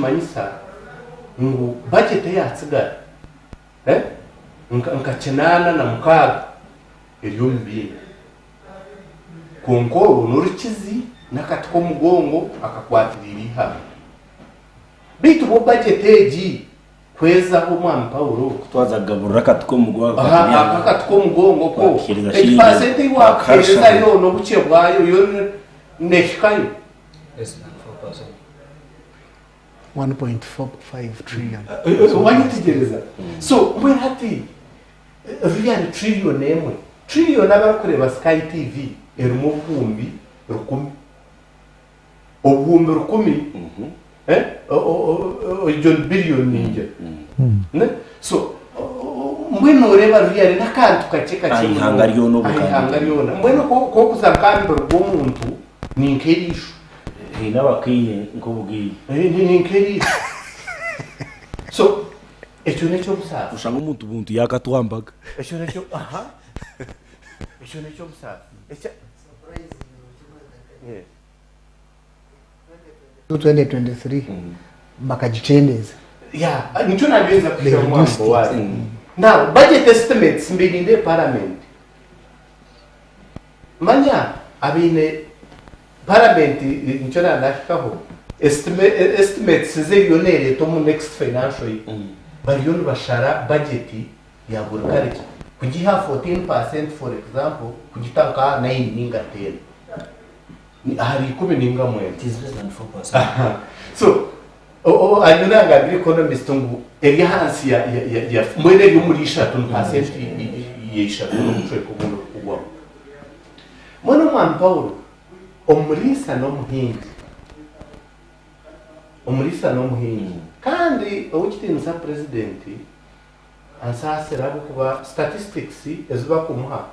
nikimanyisa ngu budget eyatsigara nka 86 eri omu bindi. Kwonka orwo n'orukizi n'akati k'omugongo akakwatiriire eihanga. Beitu bo budget egi kwezaho Mwami Paulo. Ku twaza kugaburira akati k'omugongo Aha, ako akati k'omugongo ko Twakiheereza egi shilingi paasenti ei waakuheereza twakahashara. yoona obukye bwayo yo neehikayo? Less than 4%. 1.45 trillion. Wayetegyereza? So mbwenu hati really trillion emwe, trillion abarikureeba Sky TV erimu 1,000. 1,000, egyo ni billion ningira. So mbwenu noreeba really n'akantu kakye kakye Aha ihanga ryona aha obukandi. ihanga ryona. Mbwenu ku orikuza nk'aha mubiri gw'omuntu ni nk'eriisho. Haine abakaine nk'obugaiga. Ni nk'eriisho. So ekyo n'eky'obusaasi. Oshanga omuntu buntu yaakatwambaga. Ekyo n'ekyo aha ekyo n'eky'obusaasi. Ekya Yes. 2023 bakagikyendeeza. Yeah, nikyo nagenza They kuhika reduced mwambo it. wazi. Now, budget estimates mbirinde parliament. Manya abaine parliament nikyo nanahikaho estimates zeriyo nereeta omu next financial year. Bariyo nibashara budget ya buri karikya kugiha 14% for example kugita nka 9 ninga 10. Ahari ikumi ninga mwenda. It is less than 4%. So hanyuma nangambira economist ngu eri ahansi ya ya ya ya mbwenu eri omuri ishatu ni pasenti ya ishatu n'obucweka obundi obukugwamu. Mbwenu omwami Paulo omuriisa n'omuhingi omuriisa n'omuhingi kandi ow'ekitiinisa purezidenti ansaasire ahabw'okuba statistics ezi bakumuha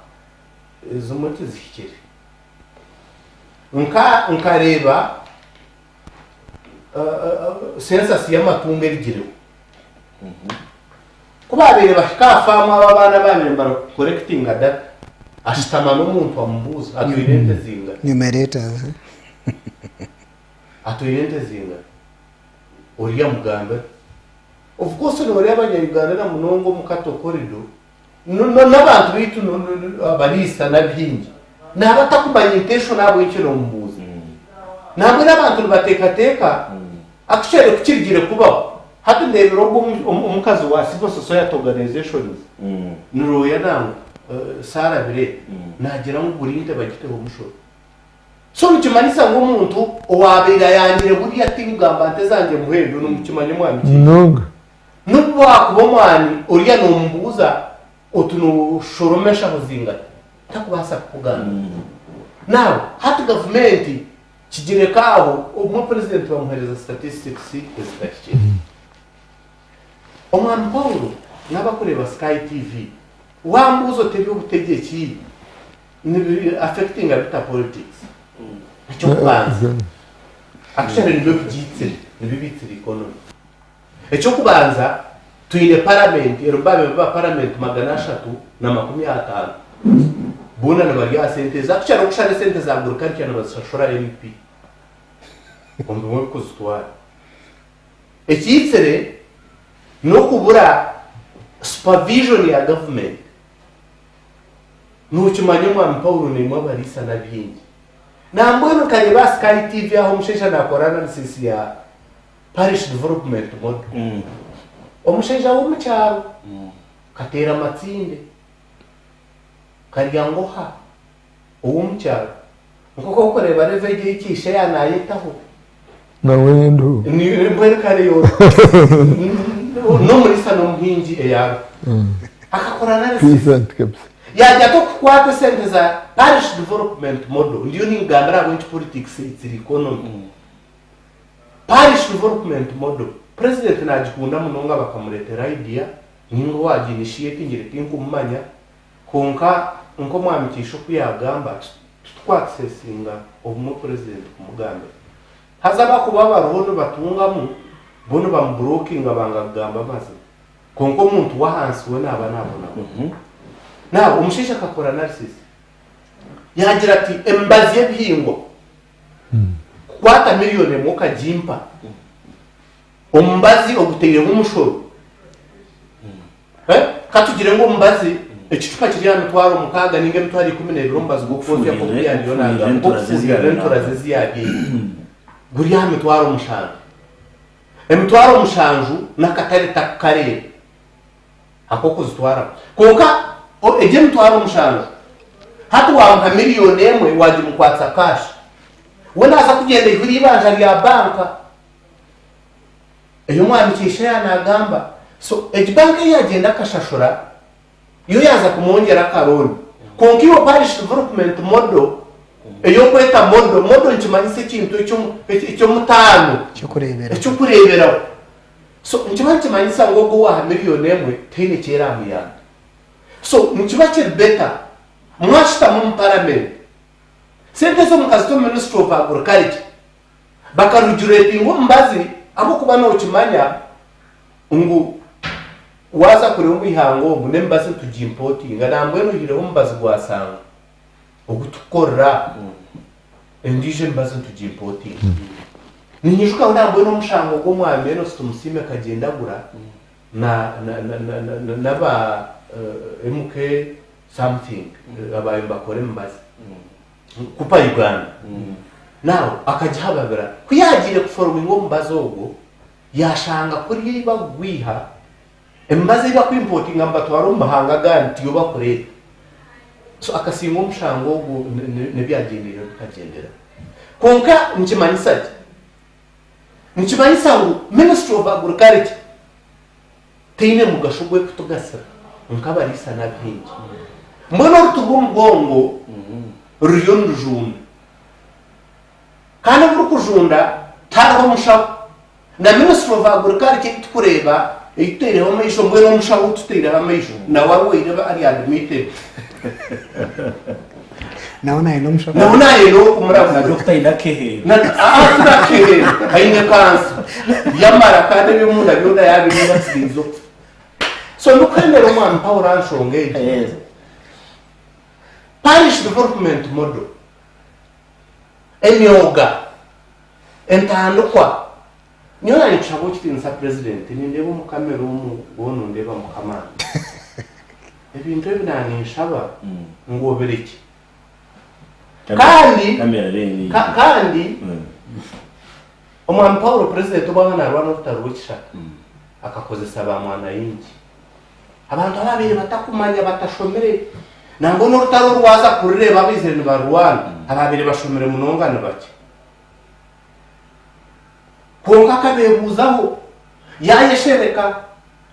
ezimwe tizihikire. Nka nkareeba census y'amatungo erigireho. Ku baabaire bahika aha faamu abo abaana abaabaire nibarakorekitinga data, ashutama n'omuntu amubuuza atwire ente zingana? Numerators. Atwire ente zingana? Oriya amugambira. Of course nooreeba abanya-Uganda na munonga omu cattle corridor, N'abantu baitu abariisa n'abahingi naaba atakumanya intention ahabw'enki nomubuuza. Nambwenu abantu nibateekateeka actually ku kirigire kubaho hati ndeebire ogwo omukazi wa civil society organizations ni lawyer nangwa Sarah Bireete naagira ngu buri nte bagiteho omushoro. So nikimanyisa ngu omuntu owaabaire ayangire buriya tinkugamba nte zangye muhendo nimukimanya omwami ki? Munonga. N'obu waakuba omwani oriya noomubuuza oti nooshoroma enshaho zingata, takubaasa kukugambira. Now hati gavumenti kigireka aho, obumwe purezidenti bamuheereza statistics ezitahikire. Omwami Paulo n'abakureeba Sky TV, waambuuza oti eby'obutegyeki nibi affectinga bita politics? Eky'okubanza, actually nibyo bigiitsire, nibyo biitsire economy. Eky'okubanza, twine paramenti erimu ba memba ba paramenti 350. Boona nibarya aha sente ezi. Actually okushara esente za agriculture nibazishashura MP omu bimwe bikuzitwara. Ekiitsire n'okubura supervision ya gavumenti. Nookimanya Omwami Paulo naimwe abariisa n'abaingi. Nambwenu nkareeba aha Sky TV aho omushaija naakora analysis ya Parish Development Model. Omushaija w'omu kyaro kateera amatsinde, karya ngoha ow'omu kyaro. Nk'oku orikureeba level egyo ei Kiisha yaaba naayetaho. Nawe enduuko. Mbwenu kare yo n'omuriisa n'omuhingi eyaruho. Akakora analysis. Peasant kabisa. Yaagira ati okukwata esente za Parish Development Model, ndiyo ninkugambira ahabw'enki politics itsire economy. Parish Development Model, Purezidenti naagikunda munonga bakamureetera idea ninga owaagi initiatingire tinkumumanya kwonka nk'Omwami Kiisha oku yaagamba titukwakisesinga obumwe Purezidenti kumugambira. Haza abakuba bariho nibatungamu bo nibamuburokinga banga kugamba amazima kwonka omuntu w'ahansi we naaba naabonabona. Now omushaija akakora analysis yaagira ati emibazi y'ebihingwa Kukwata miriyoni emwe okagimpa. Omubazi ogutaireho omushoro. Eh, ka tugire ngu omubazi ekicupa kiri aha mitwaro mukaaga ninga emitwaro 12 omubazi gw'okwozya nk'oku yaariyo naagamba, gw'okufuuhirira entura ze ezi yaabyaire, guri aha mitwaro mushanju. Emitwaro mushanju n'akatare takukareeba ak'okuzitwaraho. Kwonka egyo emitwaro mushanju hati waamuha miriyoni emwe waagimukwatsa kaashi, we naaza kugyenda aihure eibanja rya banka. Eyi omwami Kiisha yaanagamba, so egi banka ei yaagyenda akashashura, yo yaaza kumwongyera akarooni. Kwonka iwe Parish Development Model, ei orikweta model, model nikimanyisa ekintu eky'omutaano, Eky'okureeberaho. eky'okureeberaho. So nikiba nikimanyisa ngu ogwo owaaha miriyoni emwe tihaine eki eraamuyamba. So nikiba kiri better mwashutama omu paramenti, sente ezo mukazita omu Ministry of Agriculture, Bakarujuretinga omubazi ahabw'okuba nokimanya ngu waaza kureeba omu ihanga omu n'emibazi nitugimpotinga nambwenu oihireho omubazi gwa sanga ogu tukukorera endiijo emibazi nitugimpotinga. Ninyijukaho nambwenu omushango gw'omwami Enos Tumusiime Kagyendagura na n'aba MK something abaabaire nibakora emibazi. Kupa Uganda. Now akagihababira ku yaagiire kuforowinga omubazi ogwo yaashanga kuriya ei bakugwiha emibazi ei bakwimpotinga nibatwara omu mahanga agandi tiyo bakureeta. So akasinga omushango ogwo n'ebyagyendeire bikagyendera. Kwonka nikimanyisa ki? Nikimanyisa ngu Ministry of Agriculture teine mugasho gw'ekutugasira nk'abariisa n'abahingi. Mbwenu oruti rw'omugongo ruriyo nirujunda. Kandi oburikujunda tihariho mushaho. Na Ministry of Agriculture ei tukureeba ei tutaireho amaisho mbwenu omushaho ou tutaireho amaisho nawe arwaire ari admitted. Nawe nayenda omushaho. Nawe nayenda ow'okumurabura. Na dokita aine akeheero. Na aa tinakeheero aine kansa y'amara kandi eby'omunda byona yabireeba atsigaize okufa. So ndikuhendera omwami Paul aha nshonga egi. Yes. Parish Development Model, emyoga, entandikwa, nyowe nanye nikushaba owekitiinisa President nindeeba omu camera omu woona ondeeba mukama ebintu ebi naninshaba ngu obirekye. Kandi Kamera rero ka, kandi omwami Paulo President obu aba narwana orutaro rw'ekishaka akakozesa ba mwanayingi abantu ababaire batakumanya batashomire nangwa n'orutaro oru waaza kurureeba abaizire nibarurwana ababaire bashomire munonga ni bakye. Kwonka akabeebuuzaho, yaayeshereka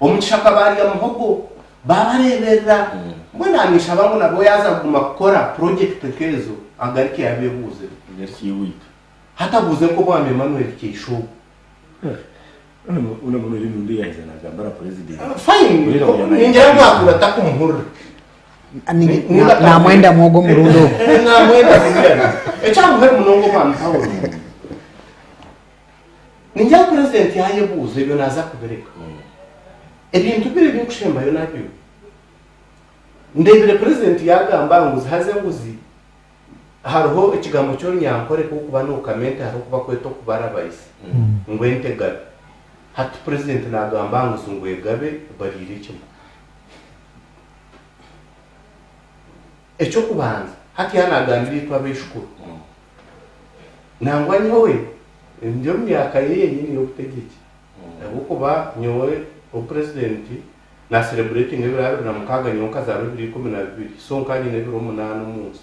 omu kishaka baarya muhogo, baabareeberera. Mbwenu naanishaba ngu nabwo yaaza kuguma kukora purojekiti nk'ezo agarukye yabeebuuze. Agarukye owaitu. Hati abuuze nk'Omwami Emmanuel Keishogo. Onu Emmanuel emirundi ei yaaheza naagamba na Purezidenti. Fine, ningira ngu atuura atakumuhurira. Namwenda mwogo omurundi ogu. Namwenda muno. Ekyamuheri munonga Omwami Paulo. Ningira ngu Purezidenti yayebuuza ebyo naaza kubireka. Ebintu biri ebinkushembayo nabyo, ndeebire Purezidenti yaagamba ngu zihaze enguzi, hariho ekigambo ky'orunyankore ku orikuba nookama ente hariho oku bakweta okubarabaisa ngu ente egabe. Hati Purezidenti naagamba ngu ngu egabe bariire kimwe. Eky'okubanza, hati yaaba naagambira itwe abaijukuru, nangwa nyowe ndi omu myaka ye yenyini y'obutegyeki, ahabw'okuba nyowe obu purezidenti naaserebureetinga ebiro 26 nyowe nkazaarwa ebiro 12, so nkaba nyine ebiro munaana omu nsi.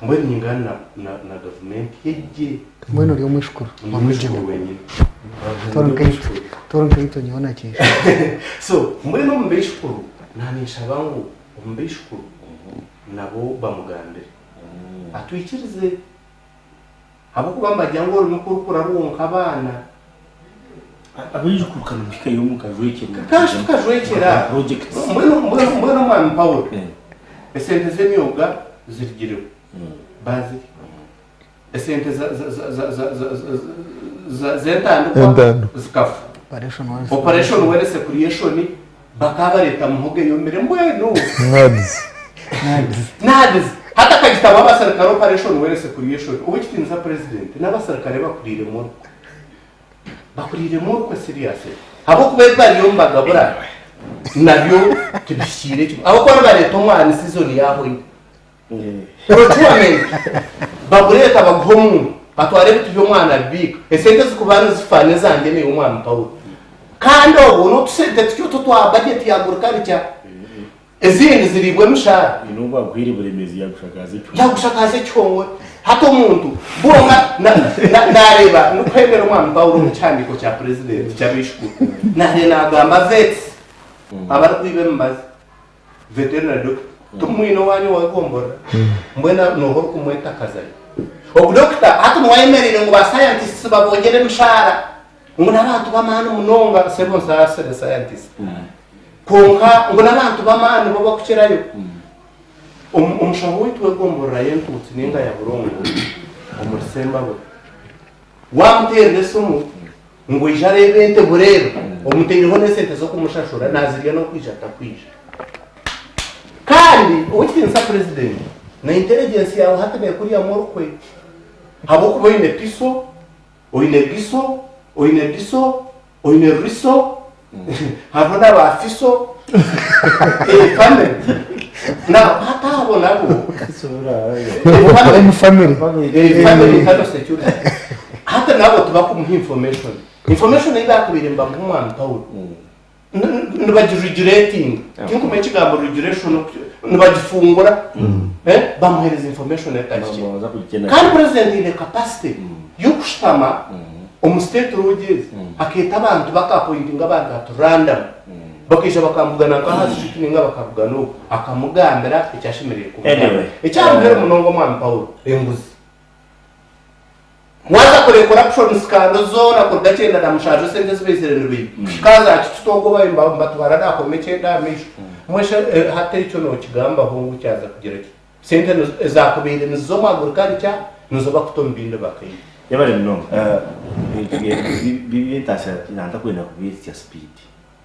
Mbwenu niingana na gavumenti ye gye. Mbwenu ori omwishukuru Ndi omwishukuru wenyini. Tori nkaitwe nyowe na Kiisha. So mbwenu omu baishukuru naninshaba ngu omu baishukuru nabo bamugambire atwikirize ahabw'okuba nibagira ngu orurimi ku rukura rwonka abaana. Abaijukuru ka nimuhikayo mukajwekyera. Kashi tukajwekyera. Mbwenu mbwenu omwami Paulo esente z'emyoga zirugireho bazirya. Esente z'entandikwa Entandikwa. zikafa. Operation Wealth Operation Wealth Creation bakaba bareeta muhogo eyomire mbwenu. NAADS. NAADS. NAADS. Hati akagitamu abaserukare Operation Wealth Creation. Ow'ekitiinisa President n'abaserukare bakuriiremu orukwe. Bakuriiremu orukwe seriously ahabw'okuba ebi bariyo nibagabura nabyo tibihikiire kimwe ahabw'okuba nibareeta omwani season yahwaire. Procurement bagureeta baguha omuntu atwara ebintu by'omwana abibiika esente ezikuba nizifa n'ezangye n'ey'omwami Paulo kandi obwo n'otusente tutyo otu twa budget ya agriculture Ezindi ziriibwa emishaara. Nyina obu aguhaire Buremeezi yaagushakaaza ekihongore. Yaagushakaaza ekihongore. Hati omuntu bwonka naareeba ndikuhendera Omwami Paulo omu kihandiiko kya purezidenti ky'abaishukuru naareeba naagamba vets abarikwiba emibazi, veterinary doctor, timumwine owaanyu ow'egomborora mbwenu nooha orikumweta akazayo. Ogu dokita hati niwe ayemereire ngu ba scientists babongyere emishaara ngu n'abantu b'amaani munonga, sebo nsaasire scientist. Kwonka ngu n'abantu b'amaani bo bakukirayo. Omushaho waitu w'egomborora y'Entuutsi ninga ya Burongo omuri Sembabule, waamuteerera esimu ngu aije areebe ente bureeba, omuteireho n'esente z'okumushashura naazirya n'okwija takwija. Kandi ow'ekitiinisa Purezidenti, na intelligence yaawe hati neekuryamu orukwe ahabw'okuba oine piso, oine giso, oine diso, Oine Riso, hariho na ba Fiso, eh, family. Now, hati abo nabo, eh, Omu family. eh, family internal security. Hati nabo tibakumuha information. Information ei bakubaire nibamuha omwami Paulo, nibagiregulatinga. Tinkumanya ekigambo regulation, nibagifungura, eh, bamuhereza information etahikire. Babanza kugikena. Kandi president aine capacity y'okushutama omu state lodge ezi akeeta abantu baka appointinga abantu at random bakaija bakamubugana nka aha street ninga bakabugana oku akamugambira eki ashemereire kumugambira. Anyway. Ekyaruhire munonga omwami Paulo enguzi. Waaza kureba corruption scandal zoona kuruga 97 esente ezi baizire nibaiba kuhika aha za Kitutu ogwo baabaire nibatwara naakoma ekyenda aha maisho. Mbwenu shi hati ekyo nookigambaho ngu kyaza kugira ki? Sente ezaakubaire niziza omu agriculture nizo bakuta omu bindi bakaiba. Yebare munonga. Eby'entaasya nantakwenda kubihitsya speed.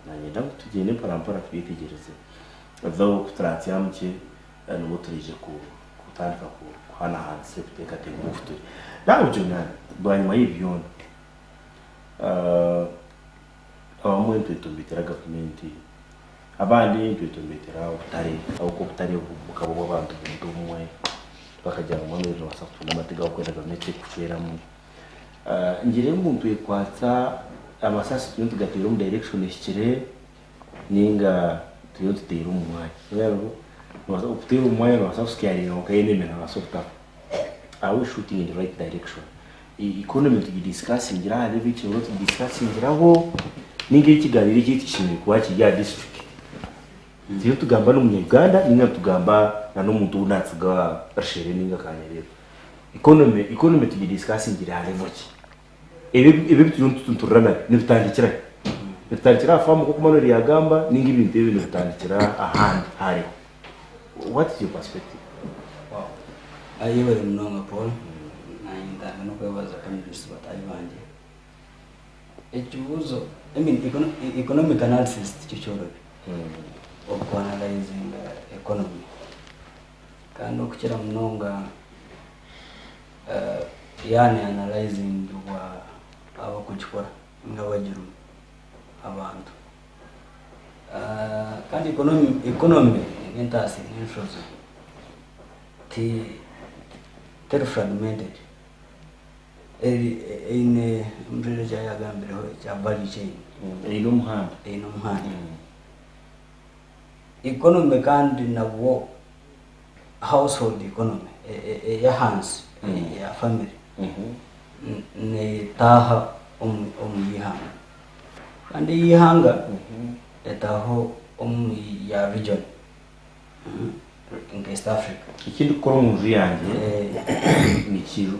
Nanyenda ngu tugyende mpora mpora tubyetegyereze. Though ku turatyamukye nibwo turaije kutandika kuhanahanisa ebiteekateeko nk'oku turi. Nawe Jonah, bwanyima y'ebi byona, abamwe nitwetomboitera gavumenti, abandi nitwetomboitera obutare ahabw'okuba obutare bukaba obw'abantu buntu obumwe, bakagira ngu mbwenu nobaasa kutunda amate gaawe okwenda gavumenti erikucweramu. Ngire ngu nitwekwatsa amasasi turiyo nitugateera omu direction ehikire ninga turiyo nituteera omu mwanya. Nobaasa kuteera omu mwanya nobaasa kusikaringa kwonka enemy nabaasa obutafa. Are we shooting in the right direction? Economy tugidiscusingire aha level ei twine tugidiscusingiraho ninga ekiganiro ekyaitu kishemereire kuba kiri aha district? Turiyo nitugamba n'omunya Uganda ninga nitugamba na n'omuntu ou natsiga Rushere ninga Kanyareba? Economy economy tugidiscusingire aha level ki? Ebi ebi ebituriyo nitutunturira nabyo nibitandikira hi? Nibitandikira aha faamu nk'oku Manuel yaagamba ninga ebintu ebi nibitandikira ahandi hariho? What is your perspective? Wow. Yebare munonga Paul. Nanye ntandika n'okwebaza panelists bataahi bangye. Ekibuuzo, I mean, economic analysis tikyo kyorobi. Oku analyzinga economy. Kandi okukira munonga yaaba ne analyzingibwa abakugikora ninga abagirimu abantu. Kandi economy n'entaasa eine enshozi teri fragmented eine omushaija eki yaagambireho ekya value chain. Eine omuhanda. Eine omuhanda. Economy kandi nabwo household economy ey'ahansi eya family neetaaha omu ihanga kandi ey'eihanga etaaha omu ya region nka East Africa. Eki ndikukora omu nju yangye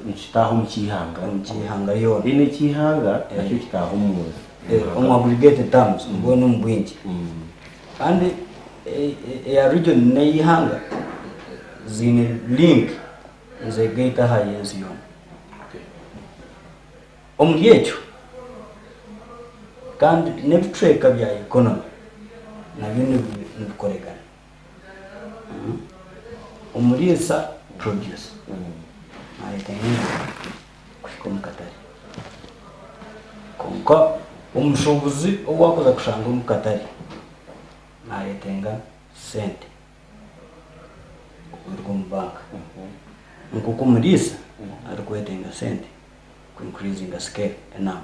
nikitaaha omu ky'eihanga. Omu ky'eihanga ryona. Then eky'eihanga nakyo kitaaha omu. Omu aggregated terms mbwenu omu bwingi. Kandi eya region n'ey'eihanga ziine link nizegaita aha y'ensi yoona. Omuri ekyo kandi n'ebicweka bya economy nabyo nibikoregana. Omuriisa produce nareeta enju kuhika omu katare. Nka omushuubuzi ou waakuza kushanga omu katare naayetenga sente okuruga omu banka. Nk'oku omuriisa arikwetenga sente ku increasinga scale enamba.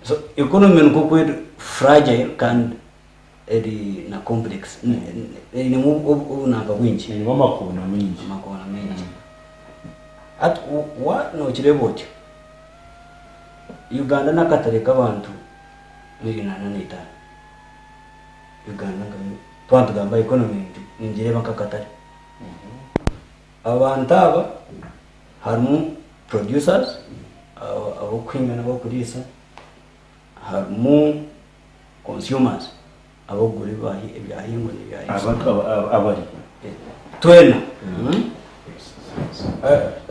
So economy nikwo oku eri fragile kandi eri na complex einemu obunanka bwingi. Einemu amakoona maingi. Amakoona maingi. Hati wa nokireeba otyo, Uganda n'akatare k'abantu milioni ana n'eitaano. Uganda nka twaba nitugamba economy ningireeba nk'akatare. Abantu aba harimu producers ab'okuhinga n'ab'okuriisa, harimu consumers ab'okugura ebyahingwa n'ebyariisibwa. Abari. Twena.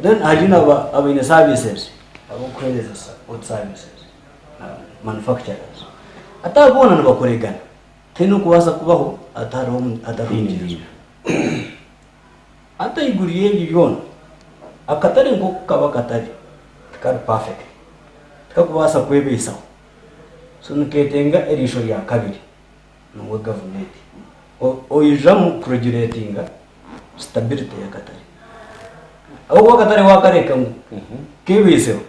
Then hariyo n'abaine services ab'okuheereza services manufacturers. Hati abo boona nibakoregana. Tihaine orikubaasa kubaho hatariho mugyenzi we. Hati ahaiguru y'ebyo byona, akatare nk'oku kaba katari, tikari perfect. Tikakubaasa kwebaisaho. So niketenga eriisho rya kabiri, niwe gavumenti. Oijamu kuregulatinga stability y'akatare. Ahabw'okuba akatare waakareka ngu kebaiseho,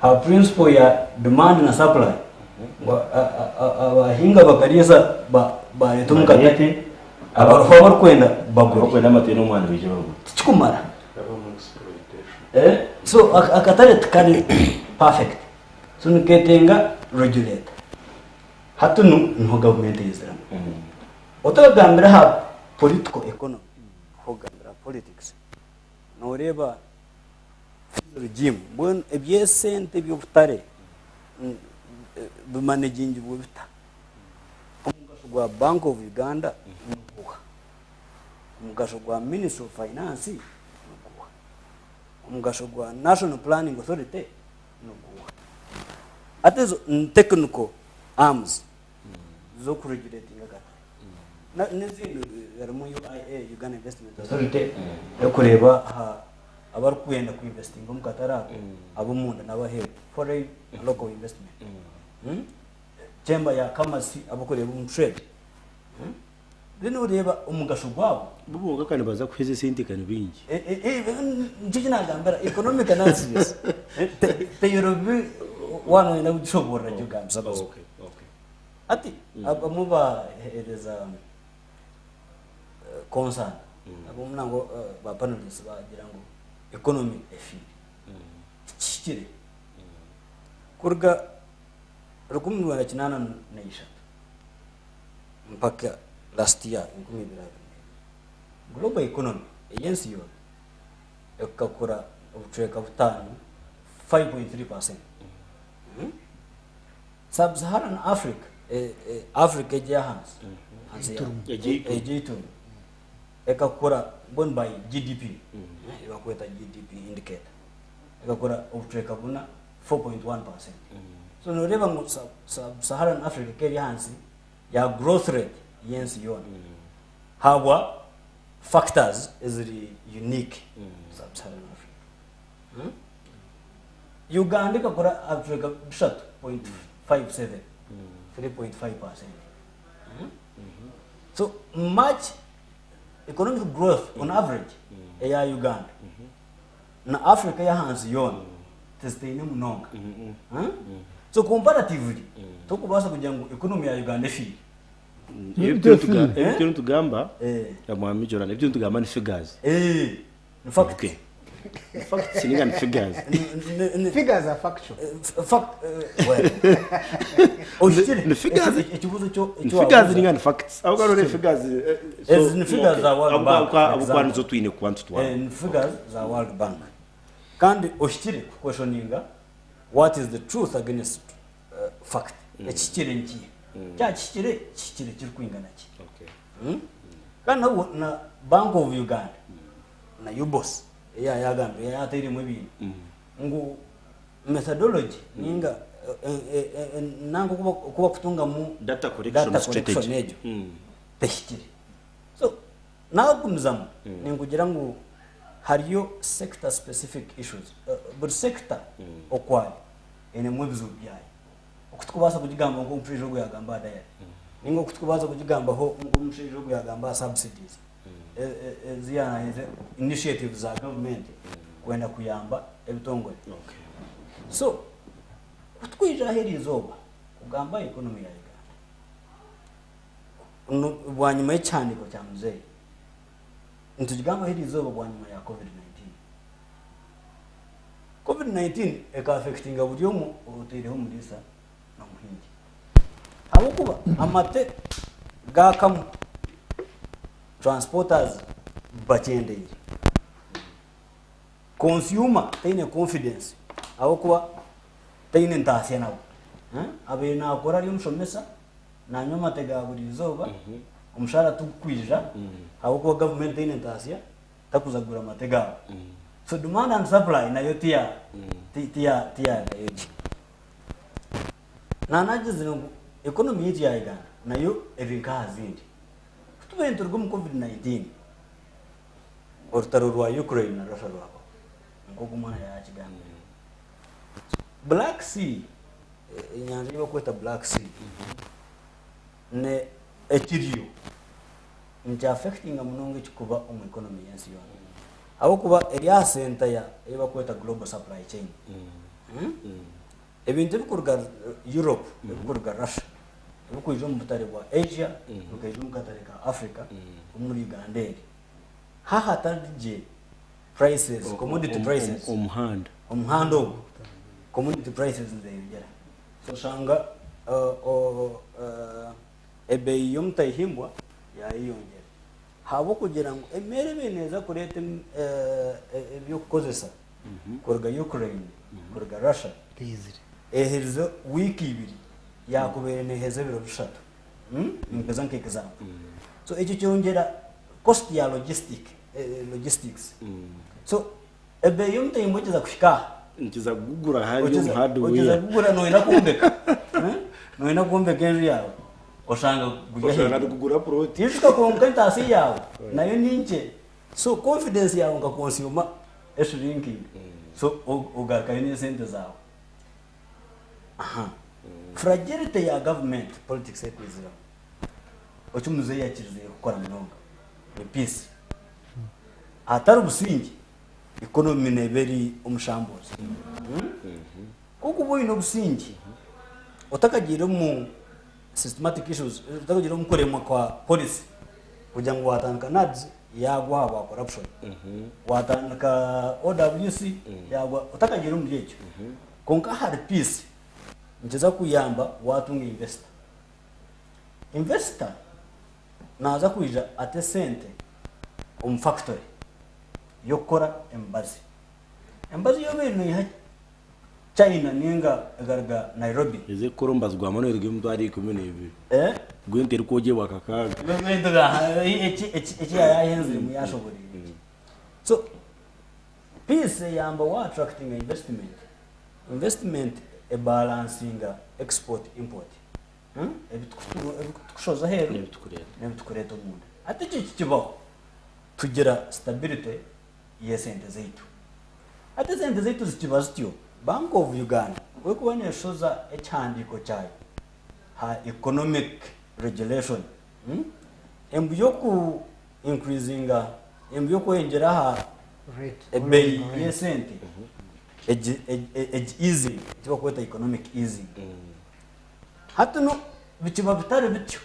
aha principle ya demand na supply, ngu abahinga bakariisa bareeta omu katare, abariho abarikwenda bagure. Abarikwenda amate n'omwani baije bagure. Tikikumara. So akatare tikari perfect. So niketenga regulator. Hati nu niho gavumenti eyiziramu. Otakagambire aha political economy, okagambira aha politics, noreeba regime mbwenu eby'esente eby'obutare bimanegingibwe bita? Omugasho gwa Bank of Uganda niguha? Omugasho gwa Ministry of Finance niguha? Omugasho gwa National Planning Authority niguha? Hati ezo ni technical arms z'okuregulatinga akatare. N'ezindi harimu UIA, Uganda Investment Authority, erikureeba aha abarikwenda kuinvestinga omu katare ako, ab'omunda n'abaheeru, foreign and local investment. Chamber ya commerce abarikureeba omu trade. Then oreeba omugasho gwabo. Bo bonka ka nibaza kuheza esente ka ni baingi. Nikyo eki nagambira economic analysis teyorobi waaba noyenda kugishoboorora gye ogambisa amazima. Hati abamwe baheereza concern, abamwe nangwa ba panelists bagira ngu economy efiire. Tikihikire. Kuruga 1983 mpaka last year 2022, global economy ey'ensi yoona ekakura obucweka butaano, 5.3 percent. Sub-Saharan Africa, Africa egi ey'ahansi, hansi ya egi eiturwe, ekakura mbwenu by GDP, ei barikweta GDP indicator, ekakura obucweka buna, 4.1 percent. So noreeba ngu Sub-Saharan Africa ekaba eri ahansi ya growth rate y'ensi yoona habwa factors eziri unique Sub-Saharan Africa. Uganda ekakura aha bicweka 3.57, 3.5 percent. So much economic growth on average eya Uganda na Africa ey'ahansi yoona tizitaine munonga. So comparatively tokubaasa kugira ngu economy ya Uganda efiire. Ebi turiyo nitugamba, Mwami Jordan, ebi turiyo nitugamba ni figures. Ni facts. Okay. Ni facts ninga ni figures? Figures are factual. Fact, well. Ohikire. Ni figures. Ekibuuzo kyo Ni figures ninga ni facts? Ahabw'okuba hariho figures. Ezi ni figures za World Bank, for Ahabw'okuba example. nizo twine kuba nitutwara. Ni figures za World Bank. Kandi ohikire kuquestioninga what is the truth against fact. Ekihikire ni kiiha? Kyaba kihikire, kihikire kirikwingana ki? Kandi nabwo na Bank of Uganda na UBOS eya yagambire eya yatairemu ebintu ngu methodology ninga nanka oku bakutungamu Data collection data collection strategy. egyo tehikire. So nagumizamu ninkugira ngu hariyo sector specific issues, buri sector okwayo. Einemu ebizibu byayo. Oku tukubaasa kugigambaho nk'omushaija ogu yaagamba aha dairy, nainga oku tukubaasa kugigambaho nk'omushaija ogu yaagamba aha subsidies ezi yaahaize initiatives za gavumenti kwenda kuyamba ebitongore. So, ku tukwija aha eriizooba kugamba aha economy ya Uganda, bwanyima y'ekihandiiko kya muzeeyi, nitugigambaho eriizooba bwanyima ya Covid 19. Covid 19 eka affectinga buri omwe oteireho omuriisa n'omuhingi ahabw'okuba amate gakamu transporters bakyendeire, consumer taine confidence ahabw'okuba taine ntaasya nawe, abaire nakora ari omushomesa nanywa amate ga buri izooba omushaara tigukwija ahabw'okuba gavumenti teine ntaasya. Takuza kugura amate gaawe. So demand and supply nayo tiya tiya tiyagayo gye. Nanagizire ngu economy yaitu ya Uganda nayo eri nk'aha zindi. Ku tubaire nituruga omu covid 19, orutaro rwa Ukraine na Russia rwabaho nk'oku omwana yaakigambire. Black Sea, enyanja ei barikweta Black Sea ne ekiryo Nikya affectinga munonga ekikuba omu economy y'ensi yoona ahabw'okuba eri aha center ya ei bakweta global supply chain. Ebintu ebikuruga Europe, ebikuruga Russia, ebikwija omu butare bwa Asia, bikaija omu katare ka Africa, omuri Uganda eri, ha hatari gye prices, commodity prices, Omuhanda. omuhanda ogwo, commodity prices nizeyongyera. So oshanga Ebeeyi y'omutahimbwa yaayeyongyera ahabw'okugira ngu emeeri ebaire neeza kureeta eby'okukozesa kuruga Ukraine, kuruga Russia eherize wiiki ibiri yaakubaire neeheza ebiro bishatu. Nimpeza nka example. So ekyo kyongyera cost ya logistic, logistics. So Ebeeyi y'omutahimbwa ekiza kuhika aha. Nkiza kugugura hariya omu Okiza hardware. kugura noyenda kwombeka. Noyenda kwombeka enju yaawe oshanga guri Oshanga ahaiguru. nikugura plot. Ijuka kwonka entaasa yaawe nayo ni nkye. So confidence yaawe nka consumer eshrinkinga. So ogarukayo n'esente zaawe. Aha. Fragility ya government politics ekwiziramu. Eki muzeeyi yakirizeyo kukora munonga ni peace. Ahatari busingye, economy neeba eri omu shambles. Ku orikuba oine obusingye, otakagiire omu systematic issues, otakagiire omu kuremwa kwa policy, kugira ngu watandika NAADS yaagwa ahabwa corruption, watandika OWC yaagwa, otakagiire omuri ekyo. Kwonka ahari peace, nikiza kukuyamba waatunga investor. Investor naaza kwija ate sente omu fakitori y'okukora emibazi. Emibazi ei obaire noiha China ninga ekaruga Nairobi. Eza kukora omubazi gwa manu eruga emitwaro 12. Gw'ente erikwogyebwa kakaaga. Eki yaayahenziremu yaashoboreire gye. So peace eyamba wa attractinga investment. Investment ebalansinga export import. Ebi tukushoza aheeru n'ebi tukureeta omunda. Hati ekyo kikibaho, tugira stability y'esente zaitu. Hati esente zaitu zikiba zityo, Bank of Uganda ku erikuba neeshoza ekihandiiko kyayo aha economic regulation, embu y'oku increasinga, embu y'okweyongyera aha ebeeyi y'esente egi easing, eki barikweta economic easing. Hati nu bikiba bitari bityo,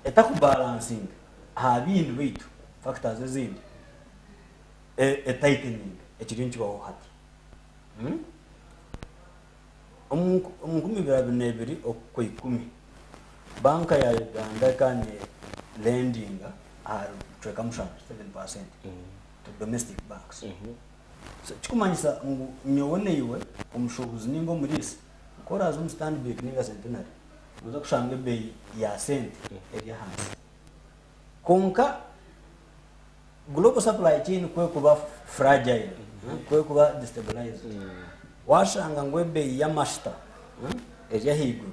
etakubalansinga aha bindi baitu factors ezindi e tighteninga ekiriyo nikibaho hati. Omu 2022 Okwaikumi, Banka ya Uganda ekaba ne lendinga aha rucweka mushanju, 7%, to domestic banks. So ekikumanyisa ngu nyowe naiwe omushuubuzi ninga omuriisa, ku oraaze omu Stanbic ninga Centenary, nooza kushanga ebeeyi ya sente eri ahansi. Kwonka global supply chain ku erikuba fragile, ku erikuba destabilized, waashanga ngu ebeeyi y'amashita eri ahaiguru,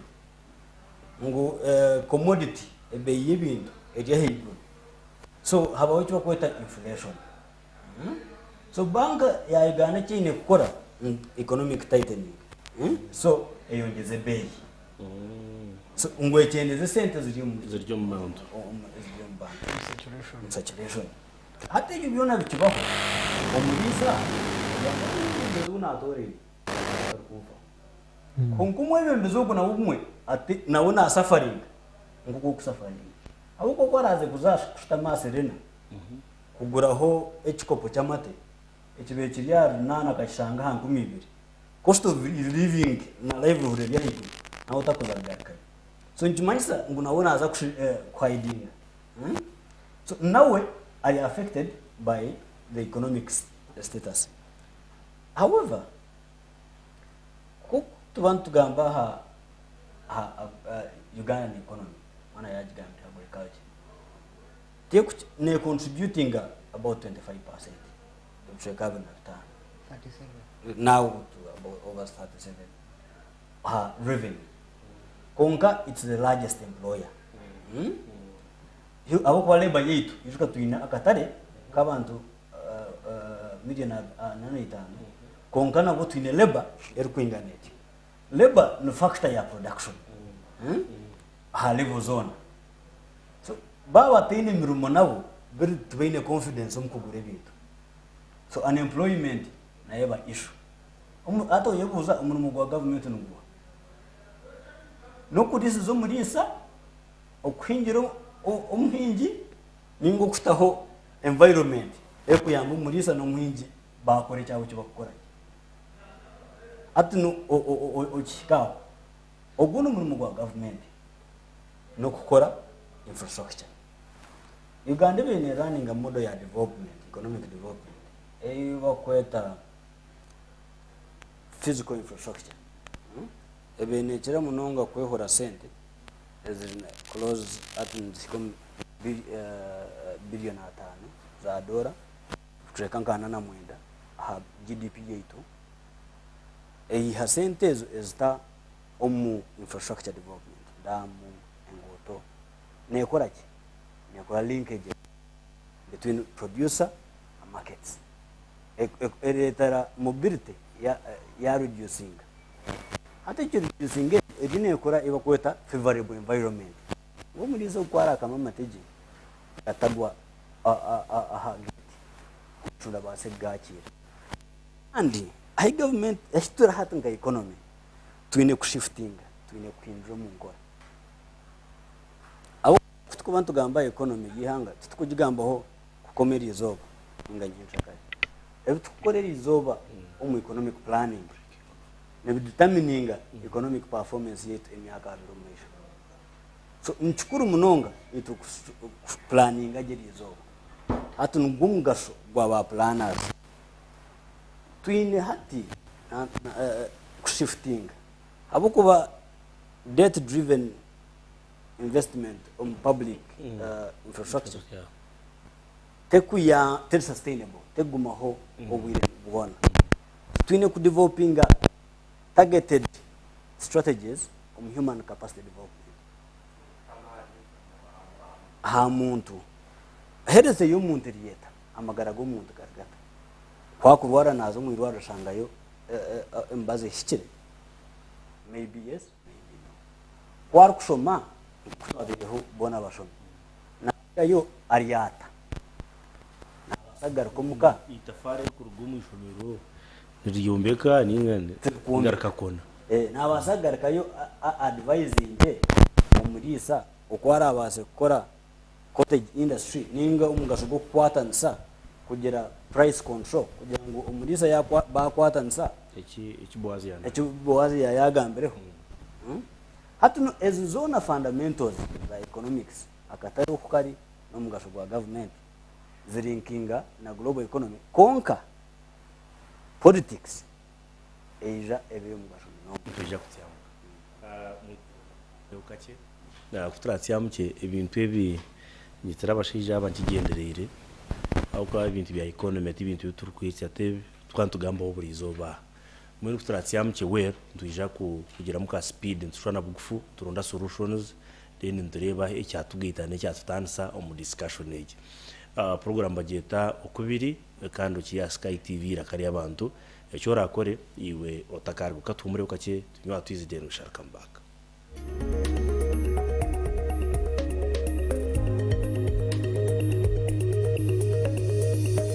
ngu commodity ebeeyi y'ebintu eri ahaiguru, so habaho eki barikweta inflation. So bank ya Uganda eki eine kukora ni economic tightening. So eyongyeza ebeeyi. So ngu ekyendeze esente ziri omu Ziri omu bantu. Ziri omu bantu. Omu circulation. Hati ebyo byona bikibaho, omuriisa agamba ngu omwebembezi ou naatooraine tarikunfaho. Kwonka omwebembezi ogwo nawe obumwe ati nawe naasafaringa nk'oku orikusafaringa. Ahabw'okuba ku araaze kuza kushutama aha Serena kuguraho ekikopo ky'amate, ekibaire kiri aha runaana akakishanga aha 2000, cost of living na livelihood eri ahaiguru, nawe otakuza kugarukayo. So nikimanyisa ngu nawe naaza kuhidinga. So nawe ari affected by the economic status. However, ku tuba nitugamba aha aha Ugandan economy, mwana yagigambire agriculture, ne contributinga about 25%, ebicweka 25. Now over 37 aha revenue. Kwonka it's the largest employer. Ahabw'okuba labour yaitu, ijuka twine akatare k'abantu million 45, kwonka nabwo twine labour erikwingana etyo. Labour ni factor ya production aha level zoona. So baaba bataine mirimo nabo biri tibaine confidence omu kugura ebintu. So unemployment nayo eba issue. Hati oyebuuza omurimo gwa gavumenti niguha? N'okuriisiza omuriisa, okuhingira omuhingi ninga okutaho environment erikuyamba omuriisa n'omuhingi baakora ekyabo eki barikukora gye. Hati nu okihika aho, ogwo n'omurimo gwa gavumenti n'okukora infrastructure. Uganda ebaire ne-runninga model ya development, economic development ei barikweta physical infrastructure. Ebaire neekira munonga kwehora sente eziri close hati nizihika omu billion ataano za doora kucweka nka ana na mwenda aha GDP yaitu. Eiha sente ezo ezita omu infrastructure development, daamu, enguuto. Neekora ki? Neekora linkage between producer and markets. Ereetera mobility ya reducinga. Hati eki reducinga egi neekora ei barikweta favourable environment. Ngu omuriisa ogu ku araakame amate gye gatagwa aha gate, omucundi abaase kugaakiira. Kandi ahi gavumenti, ahi turi hati nka economy, twine kushifutinga, twine kuhindura omu nkora. Ahabw'okuba ku turikuba nitugamba aha economy y'eihanga, titukugigambaho kukoma eri izooba ninga nyenkyakare. Ebi turikukora eri izooba omu economic planning nibidetermininga economic performance yaitu emyaka 20 omu maisho. So ni kikuru munonga itwe kupulaninga gye eri izooba. Hati nigwo mugasho gwa ba planners. Twine hati kushifutinga ahabw'okuba debt driven investment omu public infrastructure tekuya teri sustainable tekugumaho obwire bwona. Twine ku developinga targeted strategies omu human capacity development aha muntu. Health y'omuntu eri eta? Amagara g'omuntu gari gata? Ku akurwara naaza omu irwariro ashangayo emibazi ehikire? Maybe yes, maybe no. Ku arikushoma, nk'oku twabaireho boona abashomi, naarugayo ari ata? Naabaasa kugaruka omuka? Eitafaari erikuruga omu ishomero niryombeka ninga Tirikwombeka. rikakona? Naabaasa kugarukayo a-advisinge omuriisa oku araabaase kukora cottage industry ninga omugasho gw'okukwatanisa kugira price control kugira ngu omuriisa bakwatanisa Eki Boazi yagambire. Eki Boazi yayagambireho. Hati nu ezi zoona fundamentals za economics akatare oku kari n'omugasho gwa gavumenti zirinkinga na global economy kwonka politics eija eba ey'omugasho munonga. Nitwija kutsyamuka kakye. Ku turaatsyamukye ebintu ebi nyetsire abashaija aba nkigyendereire ahabw'okuba ebintu bya economy ti bintu ebi turikwitsya ti twaba nitugambaho buri izooba aha. Mbwenu ku turaatsyamukye well nitwija kugiramu ka speed nitushwana bugufu turonda solutions then nitureeba ekyatugaita n'ekyatutaanisa omu discussion egi. Puroguraamu bagyeta Okubiri kandi okiri aha Sky TV Eiraka ry'Abantu. Eki orakore iwe otakaruga okatuhumureho kakye tunywe aha twizi then we shall come back.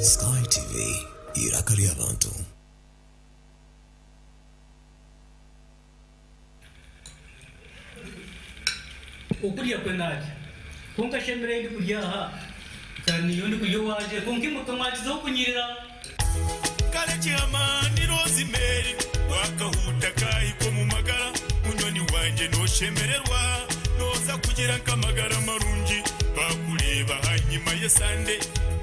Sky TV, eiraka ry'abantu. Okurya kwe narya, kwonka shi emere ei ndikurya aha, nshana niiwe ndikurya owangye, kwonka imwe ka mwakizaho kunyirira. Kare kihama ni Rosemary Wakahuuta kahika omu magara Munywani wangye noshemererwa Noza kugira nk'amagara marungi Bakureeba ahanyima y'esande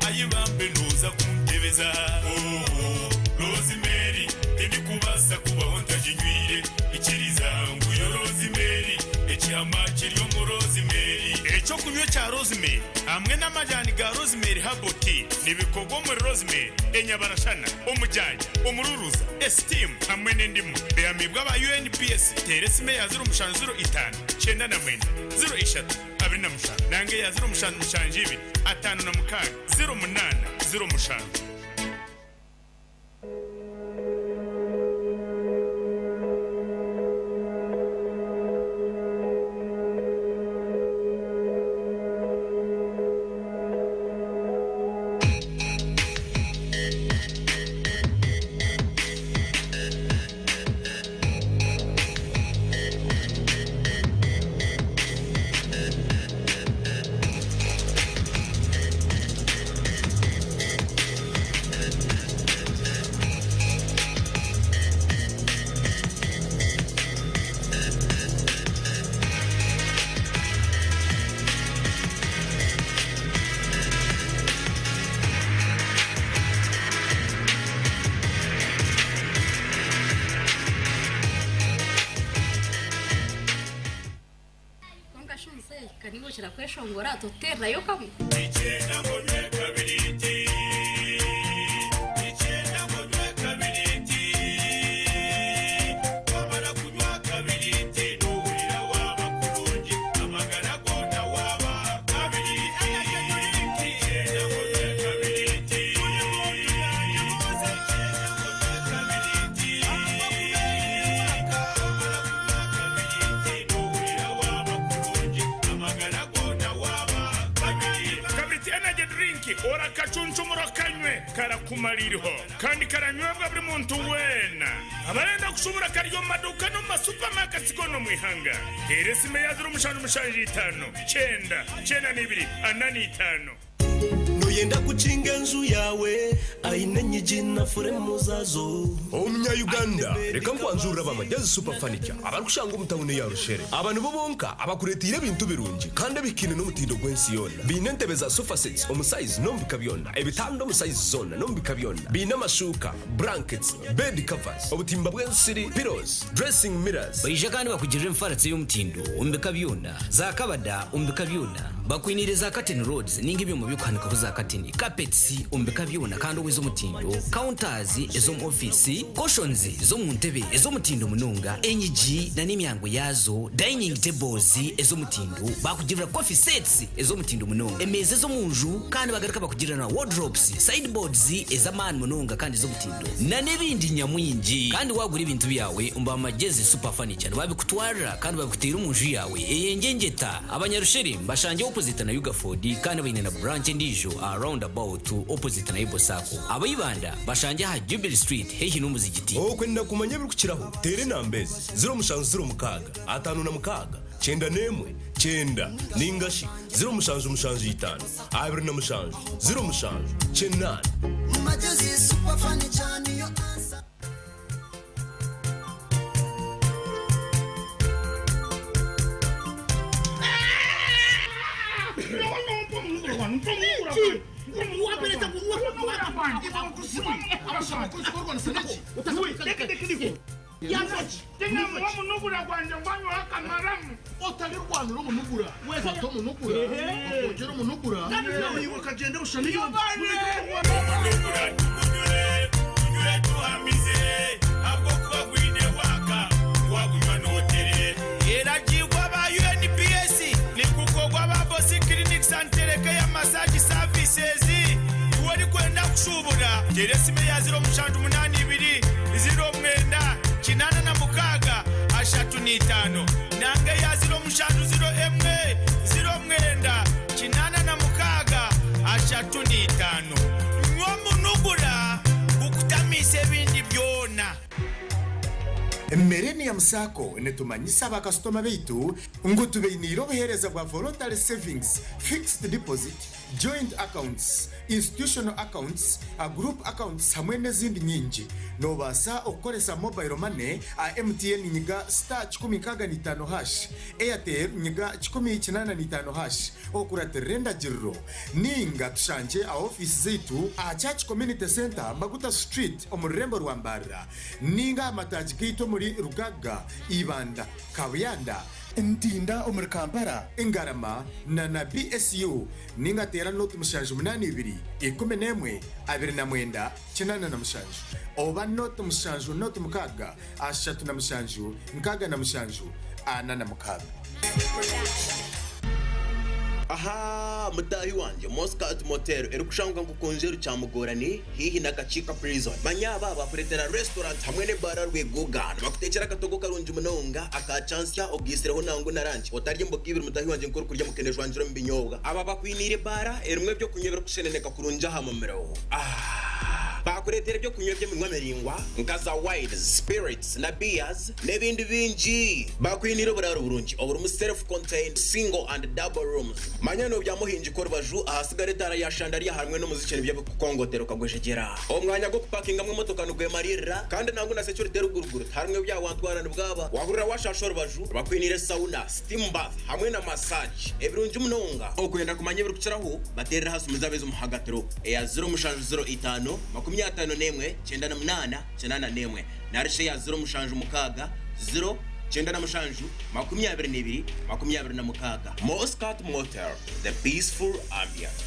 Ayi bambe noza kuntebeza Ooh Rosemary Tindikubaasa kubaho ntaginywire Ikiriza ngu yo Rosemary Ekihama kiri omu Rosemary Eky'okunywa ekya Rosemary hamwe n'amajani ga Rosemary Herbal Tea nibikorwa omuri Rosemary, enyabarashana, omujanja, omururuza, esitiimu hamwe n'endimu. Bihamiibwe aba UNBS. Teera esimu eya 0705 99 03 27 nanga eya 0772 56 08 07. Kwonka shi omuzeeyi ka niiwe okira kweshongora totuteererayo kamwe? Kabiriti Energy Drink orakacuncumura okanywe karakumara iriho kandi karanywebwa buri muntu weena. Abarenda kushubura kari omu maduuka n'omu ma supermarkets goona omu ihanga. Teera esimu eya 0775 9 92 45. Noyenda kukinga enju yaawe aine enyigi na furemu zaazo. Omunya-Uganda, reka nkwanjurire aba Magyezi Super Furniture abarikushangwa omu tawuni eya Rushere. Aba nibo bonka abakureeteire ebintu birungi kandi ebihikaine n'omutindo gw'ensi yoona. Baine entebe za sofa sets omu sayizi n'omu bika byona, ebitanda omu sayizi zoona n'omu bika byona. Baine amashuuka, blankets, bed covers, obutimba bw'ensiri, pillows, dressing mirrors. Baija kandi bakugirire emifaratsi ey'omutindo omu bika byona, za kabada omu bika byona. Bakwiniire za curtain rods ninga ebyoma by'okuhanikaho za katini, carpets omu bika byona kandi obu ez'omutindo, counters ez'omu ofiisi, cushions z'omu ntebe ez'omutindo munonga, enyigi na n'emyango yaazo, dining tables ez'omutindo, bakugirira coffee sets ez'omutindo munonga, emeeza ez'omu nju kandi bagaruka bakugirira na wardrobes, sideboards ez'amaani munonga kandi ez'omutindo na n'ebindi nyamwingi. Kandi waagura ebintu byawe omu ba Magyezi Super Furniture nibabikutwarira kandi babikuteera omu nju yaawe ey'engyengyeeta. Abanyarusheri mbashangye opposite na Ugaford kandi baine na branch endiijo aha round about opposite na Ibo Sacco. Aba Ibanda bashangye aha Jubilee Street haihi n'omuzigiti. Okwenda kumanya ebirikukiraho, teera enamba ezi, 0706 56 91 90 nainga shi 0775 27 07 8. Magyezi Super Furniture niyo answer. Tugunywe tuhamize ahabw'okuba gwine waaka wagunywa nootere. Eragiirwe aba UNBS nigukorwa aba Bosi Clinics and Telecare Massage Services. Iwe orikwenda kushuubura, teera esimu eya 0782 09 86 35 nanga eya 07 01 09 86 35. Nywa omunugura gukutamiise ebindi byona. Millennium Sacco nitumanyisa bakasitoma baitu ngu tubainiire obuheereza bwa Voluntary Savings, Fixed Deposit, Joint Accounts, Institutional Accounts, Group Accounts hamwe n'ezindi nyingi. Noobaasa okukoresa Mobile Money aha MTN nyiga star 165 hash, Airtel nyiga 185 hash okuratirira endagiriro. Ninga tushangye aha ofiisi zaitu aha Church Community Centre, Maguta Street omu rurembo rwa Mbarara ninga aha mataagi gaitu omuri Rugaga, Ibanda, Kabuyanda, Ntinda omuri Kampala, Ngarama na na BSU ninga teera nooti 782 11 29 87 oba nooti 7 nooti 6 37 67 46. Ahaa mutaahi wangye, Moscat Motel erikushangwa nka Kyamugorani haihi na Kakiika Prison. Manya aba bakureetera restaurant hamwe n'ebaara Rwegoga. Nibakuteekyera akatogo karungi munonga aka kyansya ogaitsireho nangwa na ranch. Otarya emboga ibiri mutaahi wangye nk'orikurya mukene ejwangire omu binyobwa. Aba bakwiniire ebaara erimu eby'okunywa ebirikusheneneka kurungi aha mumiro. Aah! Baakureetera eby'okunywa eby'eminwa miraingwa nka za wines, spirits na beers n'ebindi bingi. Bakwiniire oburaaro burungi oburimu self contained, single and double rooms. Manya nobyama ohingika orubaju ahasigara etaara ya shandariya hamwe n'omuziki nibyo bikukongotera okagwejegyera. Omwanya gw'okupakingamu emotoka nigwemariirira kandi nangwa na security eruguruguru tiharimu ebya wantwara nibwaba. Wahurira washaasha orubaju, bakwiniire sauna, steam bath hamwe na massage. Ebirungi munonga. Okwenda kumanya ebirikukiraho, bateerere aha simu zaabo ez'omuhagatiro eya 0705 51 98 81 narishi eya 076 0 97 22 26. Moscat Motel, the peaceful ambience.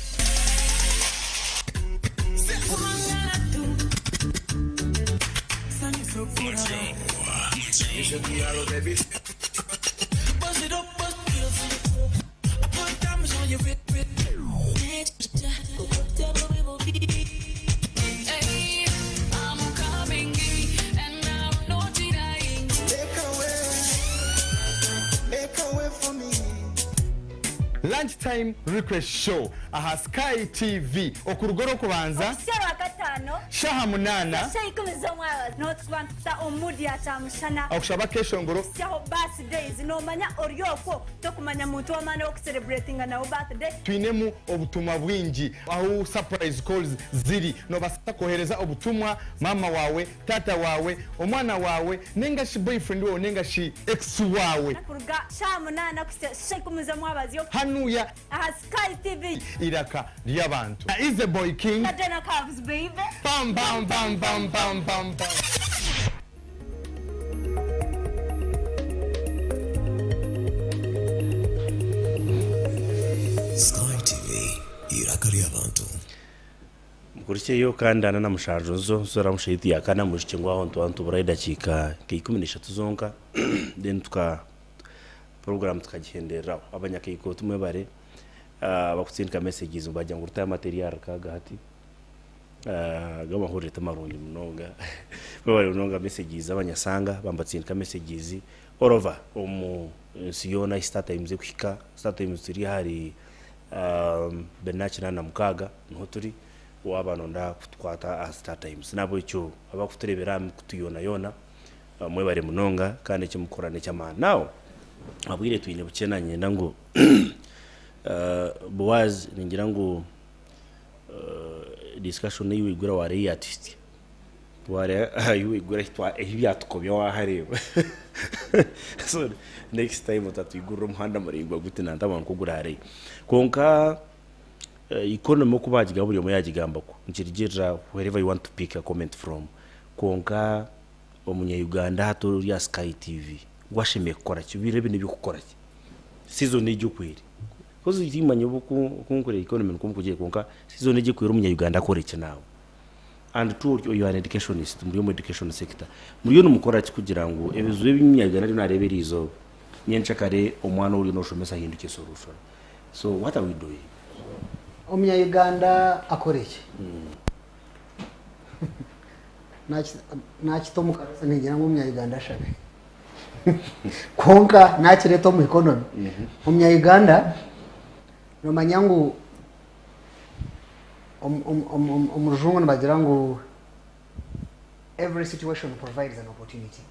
Lunch time request show aha Sky TV okuruga orwokubanza. Okuhitsya orwakataano. Shaaha munaana. Shaaha ikumi z'omwabazyo. N'otukuba nitukuta omu mood ya kyamushana. Okushaba akeshongoro. Kuhitsyaho birthdays nomanya ori okwo tokumanya muntu w'amaani ow'okucelebratinga nawe birthday. Twinemu obutumwa bwingi ahu surprise calls ziri. Nobaasa kwohereza obutumwa maama waawe, taata waawe, omwana waawe ninga shi boyfriend waawe ninga shi ex waawe. Kuruga shaaha munaana kuhitsya shaaha ikumi z'omwabazyo. Hanuya. Aha Sky TV. Eiraka ry'abantu. Na Easy Boy King. Na Dana Cubs baby. Bam bam bam bam bam bam bam. Sky TV, eiraka ry'abantu. Mukurikyeyo kandi ana na mushanju nzo nzora mushahidi yakana mujukye ngu aho nituba nitubura edakiika nka 13 zonka then tuka program tukagihendereraho. Abanyakaiko tumwebare abakutsindika messages ngu bagira ngu rutayo material kaga hati g'amahurire timarungi munonga. Mwebare munonga messages abanyasanga bambatsindika messages all over omu nsi yoona ahi Star Times ekuhika. Star Times turi ahari 286 niho turi waaba nonda kutukwata aha Star Times. Nahabwekyo abakutureebera aha mikutu yoona yoona mwebare munonga kandi eki mukukora n'eky'amaani. Now obwire twine bukye nanyenda ngu Boaz ningira ngu discussion ei waigura waareeba ei yaatuhitsya. Waareeba ahi waigura ahi byatukobya waahareeba. So next time otatwigurira omuhanda muraingwa guti nantabona nku oguraareyo. Kwonka economy oku baagigamba buri omwe yaagigambaku nikirugirira wherever you want to pick a comment from. Kwonka omunya-Uganda hati ori aha Sky TV we ashemereire kukora ki? Ebiro ebi n'eby'okukora ki? Season egi oku eri. Coz timanya obu oku nkureba economy nikwo mukugira kwonka season egi oku eri omunya-Uganda akore ki naawe? And two you are an educationist muri omu education sector. Muriyo nimukora ki kugira ngu ebizibu ebi omunya-Uganda ariyo naareeba eriizooba nyencakare omwana ou oriyo nooshomesa ahinduke solution? So what are we doing? Omunya-Uganda akore ki? Nakita omu kanisa ningira ngu omunya Uganda ashabe. Kwonka nakireeta omu economy. Omunya Uganda nomanya ngu omu rujungu nibagira ngu every situation provides an opportunity.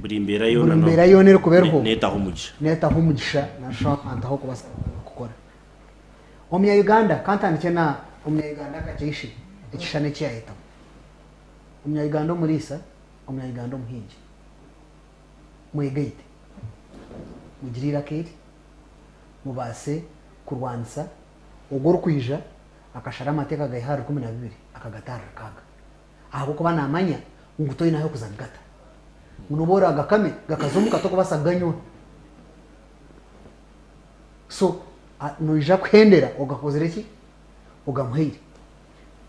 Buri mbeera yoona Buri mbeera yoona erikuba eriho neetaho omugisha. Neetaho omugisha nashusha ahantu ah'okubaasa kukora. Omunya Uganda kantandikye na omunya Uganda akakye ishe ekishushani eki yayetamu. Omunya Uganda omuriisa, omunya Uganda omuhingi. Mwegaite mugire eiraka eri mubaase kurwanisa ogwo orikwija akashara amateeka agaiha ahari 12 akagata ahari 6 ahabw'okuba namanya ngu toine ahu orikuza kugata. Ngu nobu oragakame gakaza omuka tokubaasa kuganywa. So noija kuhendera ogakozire ki? Ogamuhaire.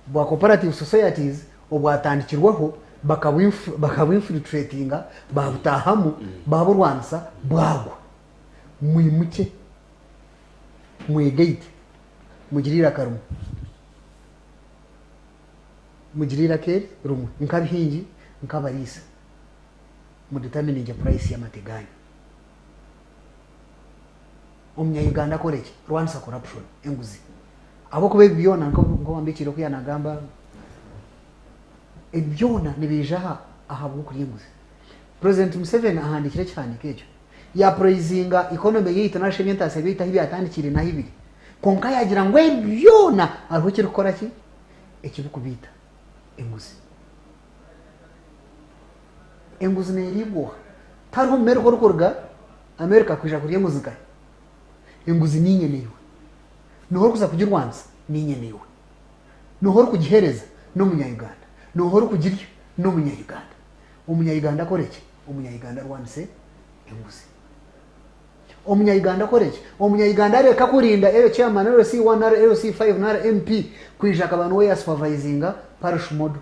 Bwa cooperative societies obwatandikirweho bakabu infiltratinga babutahamu baburwanisa bwagwa. Mwimukye mwegaite mugire eiraka rimwe. Mugire eiraka eri rimwe nk'abahingi nk'abariisa mu determininge price y'amate ganyu. Omunya Uganda akore ki? Rwanisa corruption, enguzi. Ahabw'okuba ebi byona nk'owambikiire oku yanagamba, ebi byona nibiija aha ahabw'okurya enguzi. President Museveni ahandiikire ekihandiiko ekyo, ya praisinga economy yaitu narishi eby'entaasya byaitu ahu byatandikiire n'ahu biri. Kwonka yagira ngu ebi byona hariho ekirikukora ki? Ekirikubiita, enguzi. Enguzi neeriibwa oha? Tihariho Mumerika orikuruga Amerika kwija kurya enguzi nkahi. Enguzi niinye naiwe. Nooha orikuza kugirwanisa? Niinye naiwe. Nooha orikugiheereza? N'omunya-Uganda. Nooha orikugirya? N'omunya-Uganda. Omunya-Uganda akore ki? Omunya-Uganda arwanise enguzi. Omunya-Uganda akore ki? Omunya-Uganda areka kurinda chairman LC1 nari LC5 nari MP kwija akaba niwe yaasupervisinga parish model.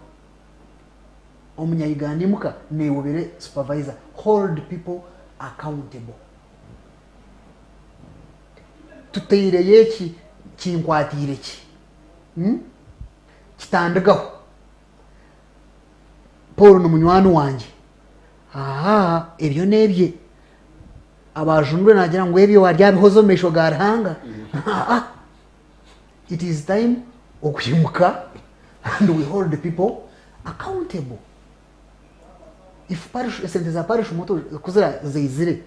Omunya Uganda imuka naiwe obere supervisor hold people accountable. Tuteireyo eki kinkwatiire ki? Hmm? Kitandigaho. Paul ni munywani wangye. Ahaa ebyo n'ebye. Abajundwe nagira ngu ebyo aryabihoza omu maisho ga Ruhanga. Aa it is time okwimuka and we hold people accountable. If parish esente za parish moto ku zira zaizire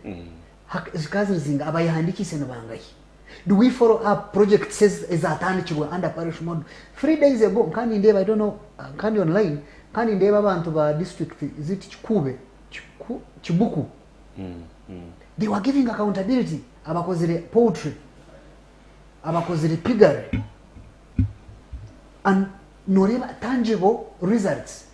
zikaba ziri zingahi abayehandikiise ni bangahi? Do we follow up projects ezatandikirwe under parish model? 3 days ago nkaba nindeeba I don't know nkaba ndi online nkaba nindeeba abantu ba district is it Kikuube Kiku Kibuku they were giving accountability abakozire poultry abakozire piggery and noreeba tangible results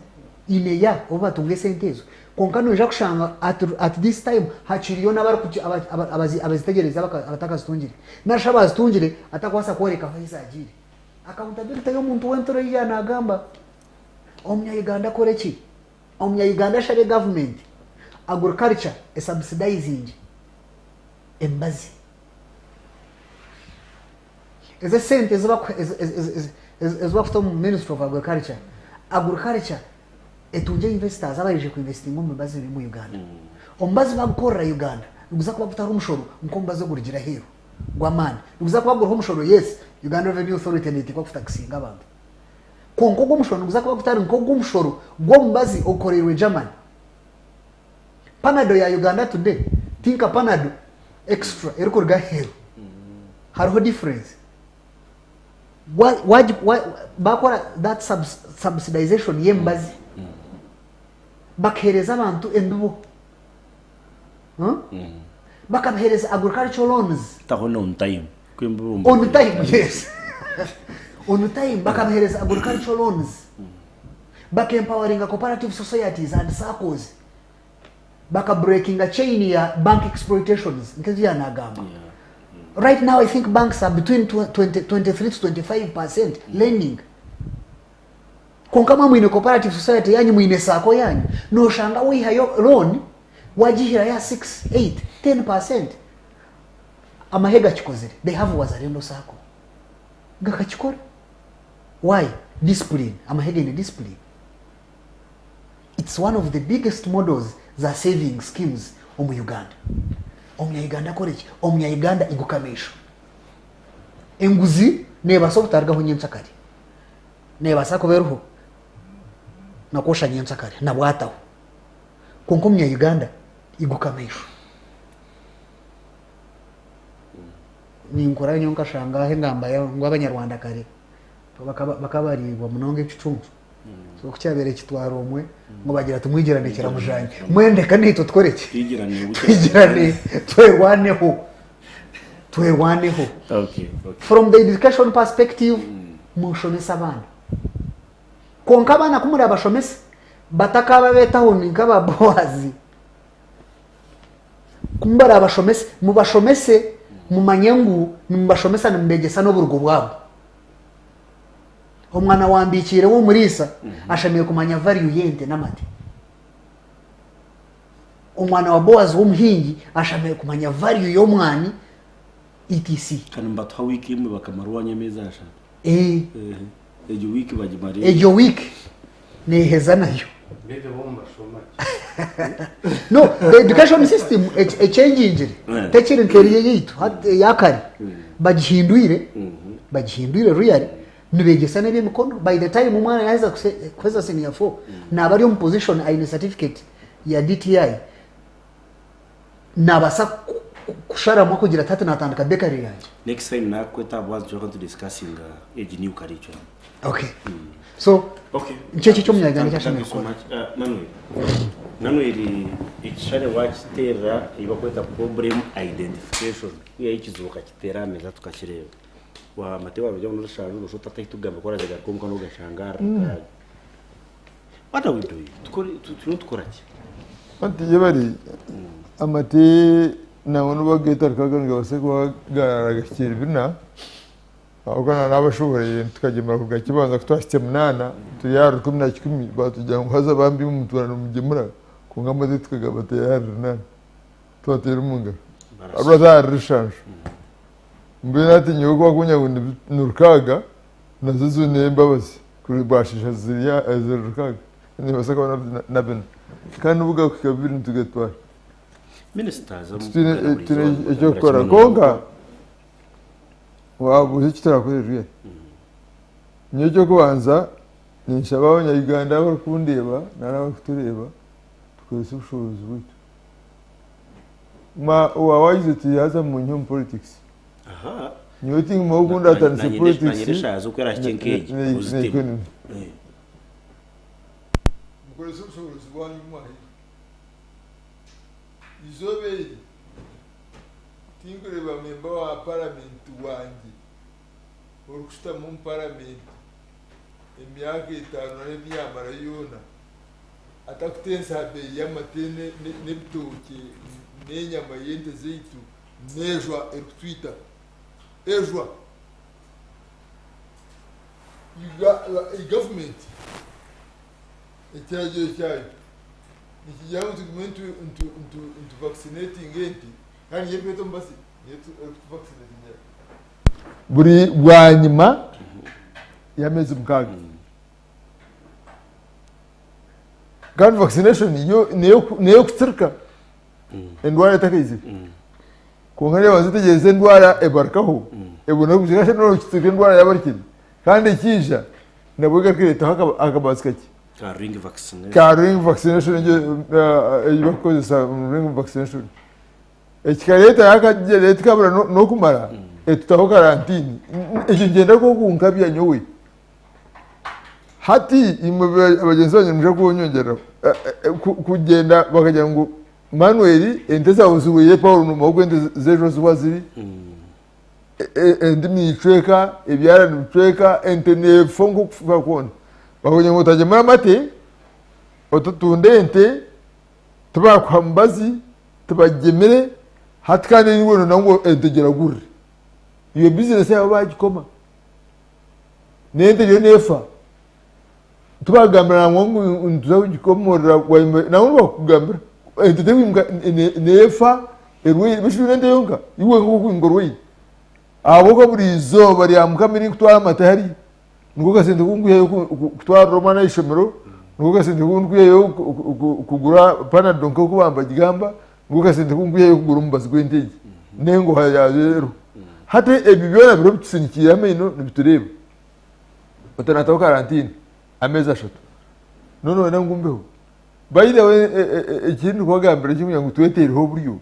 in a year obu batunga esente ezo kwonka noija kushanga at, at this time hakiriyo n'abazitegyereza abatakazitungire narishi abazitungire atakubaasa kworeka ahu zagiire accountability y'omuntu w'enturo ei yanagamba omunya Uganda akore ki omunya Uganda ashabe government agriculture esubsidizing emibazi Ezo esente ezi bakuta omu ministry of agriculture, agriculture etungye investors abarije ku investinga omu mibazi eri omu Uganda. Omubazi bagukorera Uganda niguza kuba gutariho omushoro nk'omubazi ogurugire aheeru gw'amaani. Niguza kuba guriho omushoro yes, Uganda Revenue Authority neeteekwa kutakisinga abantu. Kwonka ogwo omushoro niguza kuba gutari nk'ogw'omushoro gw'omubazi ogukoreirwe Germany. Panado ya Uganda today ti nka panado extra erikuruga aheeru. Hariho difference. Bakora that subsidization y'emibazi bakaheereza abantu embibo bakabaheereza agricultural loans. Taho on time. On time, yes. On time bakabaheereza agricultural loans. Baka empoweringa cooperative societies and SACCOs. Baka breakinga chain ya bank exploitations nk'ezi yanagamba. Right now I think banks are between 20, 23 to 25% lending. Kwonka mwe mwine cooperative society yanyu mwine SACCO yanyu noshanga wihayo loan wagihira ya 6 8 10%. Amahe gakikozire they have Wazalendo SACCO gakakikora. Why? Discipline. Amahe gaine discipline. It's one of the biggest models za saving schemes omu Uganda. Omunya Uganda akore ki? Omunya Uganda iguka amaisho. Enguzi nebaasa obutarugaho nyenkyakare. Nebaasa kuba eriho nakwosha nyenkyakare nabwataho. Kwonka omunya Uganda iguka amaisho. Ninkura nyowe nkashanga aho engamba ngu abanyarwanda kare bakaba bariibwa munonga ekicuncu. So ku kyabaire kitwara omwe ngu bagira tumwigirane kiramujanye. Mbwenu reka naitwe tukore ki? Twigirane twerwaneho. Twerwaneho. From the education perspective, mushomese abaana. Kwonka abaana ku murabashomesa batakaaba ab'etawuni nk'aba Boazi, ku murabashomese, mubashomese mumanye ngu nimubashomesa nimubegyesa n'oburugo bwabo. Omwana wambikiire w'omuriisa ashemereire kumanya value y'ente n'amate. Omwana wa Boazi w'omuhingi ashemereire kumanya value y'omwani etc. Kandi nibatuha wiiki emwe bakamara owanyu ameezi ashatu. Eh. Egyo wiiki bagimara. Egyo wiiki neeheza nayo. Mbega bo mubashoma ki? No, the education system ekyengingire tekiri nk'eriya eyaitu eya kare. Bagihindwire, bagihindwire really, nibegyesa n'eby'emikono. By the time omwana yaheza kuheza senior four, naaba ari omu position aine certificate ya DTI, nabaasa kusharamu akugira ati hati natandika bakery yangye. Next time nakweta ahabwa nituba nitu discussinga egi new curriculum. Okay. So, Okay. nikyo ekyo eky'omunyarwanda Thank you ekyashemereire so kukora. much. Manuel. Manuel ekishushani wakiteerera ei barikweta problem identification. Kwihaho ekizibu okakiteera aha meeza tukakireeba. Wamate waruga n'orushaaro noshusha oti tatahi tugamba ku oraze garuka omuka nogashangarira. What are we doing? Tukore turiyo nitukora ki? Anti yebare amate nangwa n'obu bageeta rukaga nigabaasa kuba garara gahikire bina ahabw'okuba na n'abashoboreire tukagyemura kuruga kibanza kutwahitsya munaana turi ahari rukumi na kikumi batugira ngu haza bambi imwe mutuura nimugyemura kwonka amate tukagabateera ahari runaana tubateera omu ngaro ahabw'okuba ahari rushanju mbwenu hati nyowe ku bakungira ngu ni rukaaga nazo zo n'embabazi kuri bwasheesha ziri ziri rukaaga nibaasa kuba na bina kandi n'obu gakuhika bibiri nitugatwara. Ministers Titwine titwine eky'okukora kwonka waabuuza eki turakore really nyowe eky'okubanza ninshaba abanya-Uganda abarikundeeba nari abarikutureeba tukozese obushoboorozi bwaitu. Ma waaba waagize oti haza munyihe omu politics Aha. Nyowe tinguma oku ndatandise politics Nanyenda eshaaha z'oku erahikye nk'egi na ozitemu. economy. Mukorese obushoboorozi bwanyu obu mwahairwe. Eizooba eri tinkureeba memba wa paramenti wangye orikushutama omu paramenti emyaka etaano nari ebi yaamarayo yoona atakutensa aha beeyi y'amate n'ebitookye n'enyama y'ente zaitu n'ejwa erikutwita. Ejwa. Gavumenti ekiragiro kyayo nikigira ngu tugume nituvakisinetinga ente kandi niyo erikweta omubazi niyo erikutuvakisinetngira buri bwanyima y'ameezi mukaaga. Kandi vaccination yo n'ey'okutsirika endwara etakaizire. Kwonka neebanza etegyereze endwara ebarukaho ebone kugira ngu nookitsirika endwara yaabarukire. Kandi ekiija nabwo egaruka ereetaho akabazi kakye. Ka ring vaccination. Ka ring vaccination egyo ei barikukozesa ring vaccination. Ekikareeta yakagira eti kabura n'okumara etutaho karantiini. Ekyo nikyenda nk'okunkabya nyowe. Hati imwe bagyenzi bangye nimwija kunyongyereraho kugyenda bakagira ngu Manuel ente zaawe zihweire Paulo noomanya oku ente z'ejo zihwa ziri endimi nicweka ebyara nibicweka ente neefa nk'okufa kwona bakagira ngu otagyemura amate otatunda ente tibakuha mubazi tibagyemire hati kandi iwe noona ngu ente giragurire iyo bizinesi yawe bagikoma. N'ente eriyo neefa tibakugambira nangwa ngu nituza kugikomorora bwanyima nangwa nibakugambira ente terikwimuka neefa erwaire beitu n'ente yonka iwe wenka okwimuka orwaire ahabw'okuba buri izooba rya mukama erinkutwara amate hariya niko kasente ku nkwihayo kutwarira omwana aha ishomero Niko kasente ku ndikwihayo kugura panado nk'oku bambagigamba, niko kasente ku ndikwihayo kugura omubazi gw'ente egi n'engoha yaayo eriho. Hati ebyo byona biriho bitusinikiire amaino nibitureeba. Otanataho karantiini ameezi ashatu noona nooyenda ngu mbeho? By the way eki ndikubagambira nikyo ngu tweteereho oburyo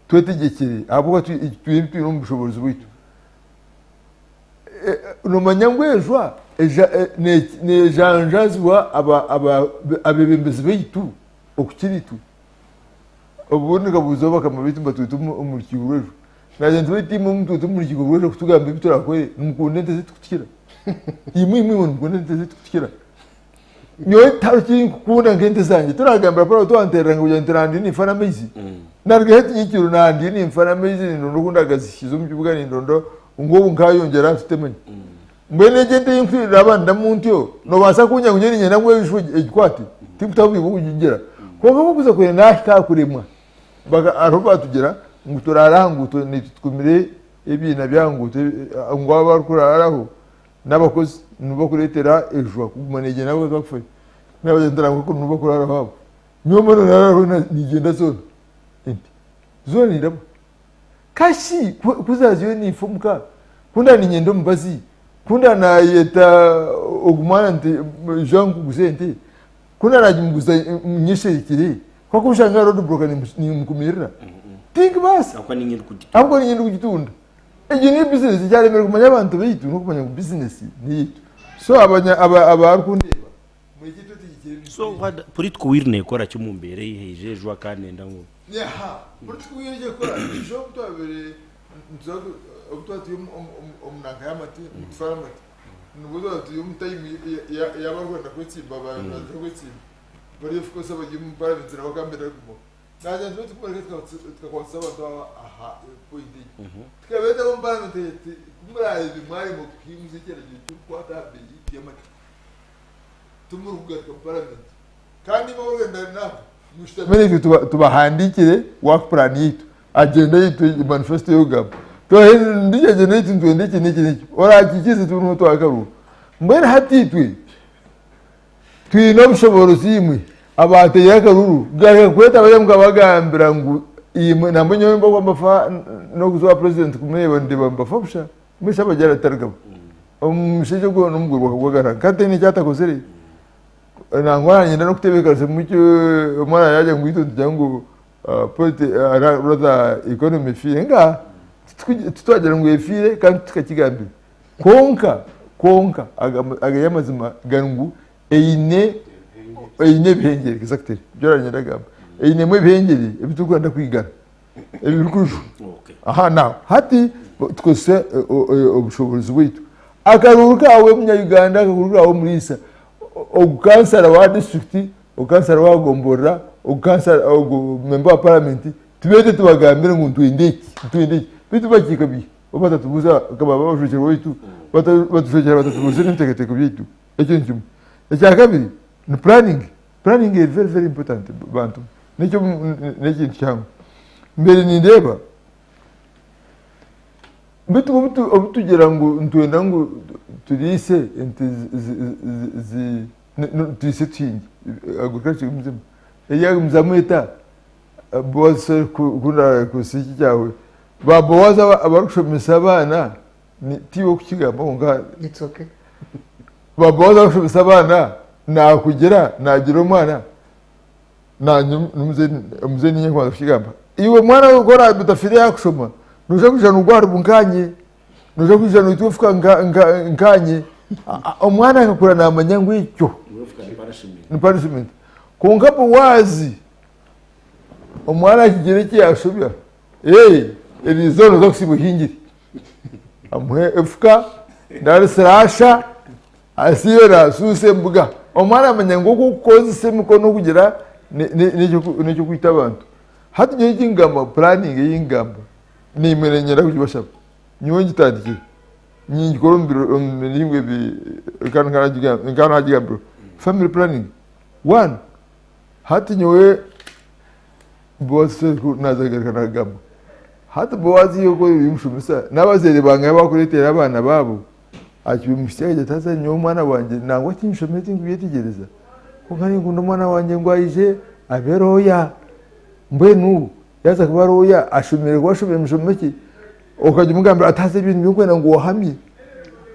twetegyekyere ahabw'okuba twine ebi twine omu bushoboorozi bwaitu. Noomanya ngu enjwa neejanjaazibwa abeebembezi baitu okukira itwe. Obundi nkabuuzaho bakama baitu nibatweta omu rukiiko rw'enju. Naagira nti baitu imwe mutweta omu rukiiko rw'enju kutugambira ebi turakore, nimukunda ente zaitu kutukira? Imwe imwe nimukunda ente zaitu kutukira? Nyowe tihariho eki nkukunda nk'ente zangye. Toragambira Pawulo twanterera ngu nti nandi ninfa n'amaizi. Naruga hati nyekiro nandi ninfa n'amaizi nindonda oku ndagazihikiza omu kibuga nindonda ngu obu nkayongyera ntutemanye. Mbwenu egyo ente ei nkuraba ndamu ntyo nobaasa kungira ngu nyowe niinyenda ngu enju egikwate tinkutaho obwire bw'okugigira. Kwonka ku okuza kureba nahika aha kuremwa hariho batugira ngu turaare aha nguuto naitwe tukumire ebiina by'aha nguuto ngu abarikuraaraho n'abakozi nibo bakureetera ejwa kuguma neegyenda abakozi bakufayo. Nabagira nti nangwa kuri nibo bakuraaraho abo. Nyowe mbwenu naraaraho nigyenda zoona ente zoona nindaba. Kashi ku zaaziyo ninfa omuka ku ndaba niinyenda omubazi ku ndaba naayeta ogu mwana nti ija nkuguze ente ku ndaba naagimuguza nyesherekire kwonka oshanga aha road block nimukumiirira tinkubaasa Ahabw'okuba niinye ndikugitunda. ahabw'okuba niinye ndikugitunda. Egyo niyo bizinesi ekyaremire kumanya abantu baitu n'okumanya ngu bizinesi n'eyaitu. So abanya aba abarikundeeba mureke twetegyekyere ebintu So what political will nekora ki omu mbeera ei haija ejwa kandi nenda ngu Aha, political will eki ekukora noija obu twabaire nituza obu twaba turi omu nanka y'amate omu kutwara amate nibwo twaba turi omu time y'abarikwenda kwetsimba baaza kwetsimba bari of course abari omu parliament nabo bakaba nibenda kugumaho. Naagira nti beitu kumureke tukakwatisa abantu aba aha point egi. Tukabeeta omu parliament ati ku muraabe mwaremwa kuhinguza ekiragiro ekirikukwata aha beeyi y'amata, timurikugaruka mu parliament. Kandi imwe abarikugyenda naabo mushutame naitwe tubahandiikire work plan yaitu, agenda yaitu, manifesto y'okugamba. Tubahe ndiijo agenda yaitu nitwenda eki n'eki n'eki. Oraakiikirize tube niho twakaruha. Mbwenu hati itwe Twine obushoboorozi imwe abaateire akaruru garuka kweta bariya mukabagambira ngu imwe nambwo nyowe mba mbafa n'okuza owa president kumureeba ndeeba mbafa busha mbwenu shi abagyara tarigabo omushaija ogwo n'omuguru bakagwagara kandi taine eki atakozire nangwa nanyenda n'okutebeekanisa mukye omwana yaagira ngu itwe nitugira ngu politi rather economy efiire nga titwagira ngu efiire kandi titukakigambire Kwonka, kwonka agari amazima gari ngu eine eine ebihengyere, exactly nibyo aranyenda kugamba, einemu ebihengyere ebi turikwenda kwigara ebirikujwa. Aha now hati tukozese obushoboorozi bwaitu. Akaruuru kaawe munya-Uganda, akaruuru kaawe omuriisa, ogu kansara wa disiturikiti, ogu kansara wa gomborora, ogu kansara ogu memba wa paramenti, tubeete tubagambire ngu nitwenda eki, nitwenda eki, beitu bakiika biiha? Bo batatubuuza nka baaba abajwekyerwa baitu, batujwekyera batatubuuzize n'ebiteekateeko byaitu. Ekyo ni kimwe. Ekya kabiri ni planning. Planning eri very very important bantu mwe. Nekyo n'ekintu kihango. Mbaire nindeeba beitu obu tugira ngu nitwenda ngu turiise ente turiise tuhingye, agriculture egumizemu, eryagumizamu eta? Boazi sorry ku naakozesa eki kyawe. Ba Boazi abarikushomesa abaana tiiwe okukigamba kwonka It's okay. ba Boazi abarikushomesa abaana naakugira naagira omwana naanye omuzeeyi niinye nkubanza kukigamba. Iwe mwana we ku oraabe otafiireyo aha kushoma noija kwija noogwa nkaanye, noija kwija noitwa efuka nkaanye. Omwana akakura naamanya ngu ekyo ni punishment. Kwonka Boazi Omwana akigira eki yaashobya, ee, eryo izooba nooza kusiiba ohingire. Amuhe efuka nari siraasha asiibe naashuusha embuga. Omwana amanya ngu oku okukozesa emikono kugira n'eky'okwita abantu. Hati nyowe eki nkugamba puraningi ei nkugamba naimwe niinyenda kugibashaba. Nyowe ngitandikire, ningikora omu biro omu miringo ebi kandi nkaba naagigambirwe. Family planning, one. Hati nyowe Boazi naaza kugaruka naagamba. Hati Boazi iwe ku orimushomesa n'abazaire bange abu barikureetera abaana baabo, akibimuhitsya akagira ati haza nyowe omwana wangye nangwa tinshomire tinkubyetegyereza. Kwonka ninkunda omwana wangye ngu aije abe lawyer. Mbwenu yaaza kuba lawyer ashemereire kuba ashomire mishomo ki? Okajya omugambira ati haza ebi nibyo ndikwenda ngu ohamye.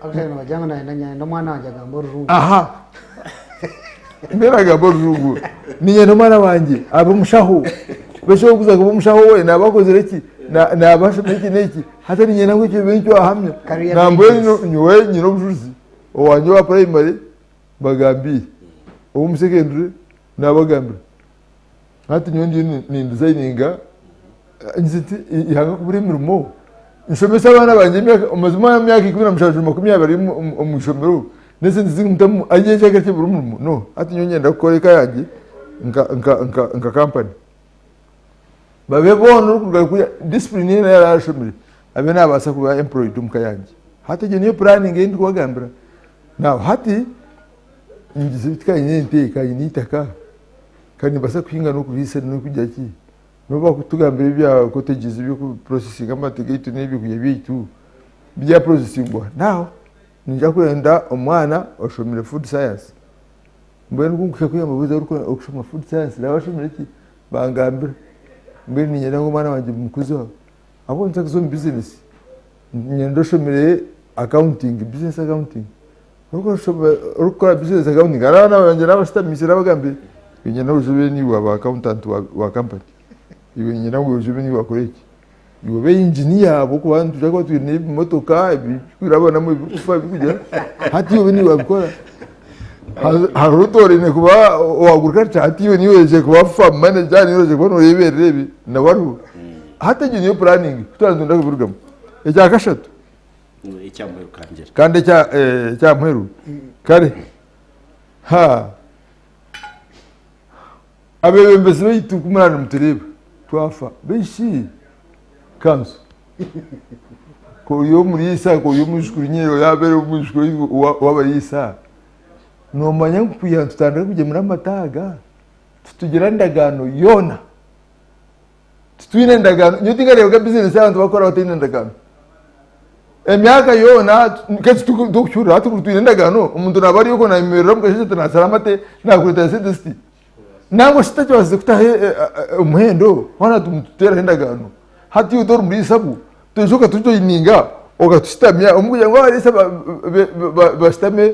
Abashaija nibagira ngu nayenda nyenda omwana wangye agambe orujungu. Aha. Mbwenu agamba orujungu. Niinyenda omwana wangye abe omushaho. Beitu orikuza kuba omushaho we naaba akozire ki? Naaba ashomire eki n'eki. Hati niinyenda ngu ekyo obe nikyo wahamya. Career Nambwenu guidance. nyowe nyine obujurizi. Owangye owa purayimare mbagambiire, ow'omu secondary naabagambira. Hati nyowe ndiyo nindizayininga ngize nti eihanga kubura emirimo nshomese abaana bangye emyaka omaze omwana emyaka 17 20 omu ishomero n'esente zindikutamu aye nshaka buri omurimo no hati nyowe niinyenda kukora eka yangye nka kampani babe boona orikuruga kuriya disipurine yoona ei araba arashomire abe nabaasa kuba employed omuka yangye hati egyo niyo puraningi ei ndikubagambira now hati ngize tikanyine ente kanyine eitaka. Kandi nimbaasa kuhinga n'okuriisa n'okugira ki? N'obu barikutugambira ebya cottages eby'oku processinga amate gaitu n'ebyokurya byaitu bya processingwa, now niinyija kwenda omwana oshomire food science. Mbwenu ku nkuhika kwiha mbabuuza orikushoma food science naaba ashomire ki? Bangambira. Mbwenu niinyenda ngu omwana wangye mukuze ahabw'okuba ninza kuza omu business, niinyenda oshomire accounting, business accounting. Orikukora bizinesi accounting hariho abaana bangye nabashutamiise nabagambire niinyenda ngu oije obe niiwe waaba accountant wa company, iwe niinyenda ngu oije obe niiwe wakora eki, iwe obe engineer ahabw'okuba nitwija kuba twine ebimotoka ebirikurabanamu ebirikufa ebirikugira hati iwe obe niiwe wabikora. Hariho otooraine kuba owa agriculture hati iwe niiwe oije kuba farm manager niiwe oije kuba nooreeberera ebi nawe ariho. Hati egyo niyo planning ku twaba nitwenda kubirugamu. Ekyakashatu. Ekyamuheru kangira. Kandi ekya eh, ekyamuheru kare ha abebembezi baitu kumuraba nimutureeba twafa beishi kanso kori omuriisa kori omwijukuru nyine yaaba ari omwijukuru w'abariisa nomanya ngu kwiha nitutandika kugyemura amata aga titugira ndagaano yoona. Titwine endagaano. Nyowe tinkareebega bizinesi abantu bakukora bataine endagaano. Emyaka yoona nk'eki turikuhurira hati ngu twine endagaano, omuntu naaba ari okwo nayemerera omu kasheeshe ati naashara amate naakureetera sente ziti. Nangwa shi takibaasize kutaho omuhendo hoona nituteeraho endagaano. Hati iwe tori muriisa bwo, toija okatujoyininga okatushutamya omu kugira ngu abariisa bashutame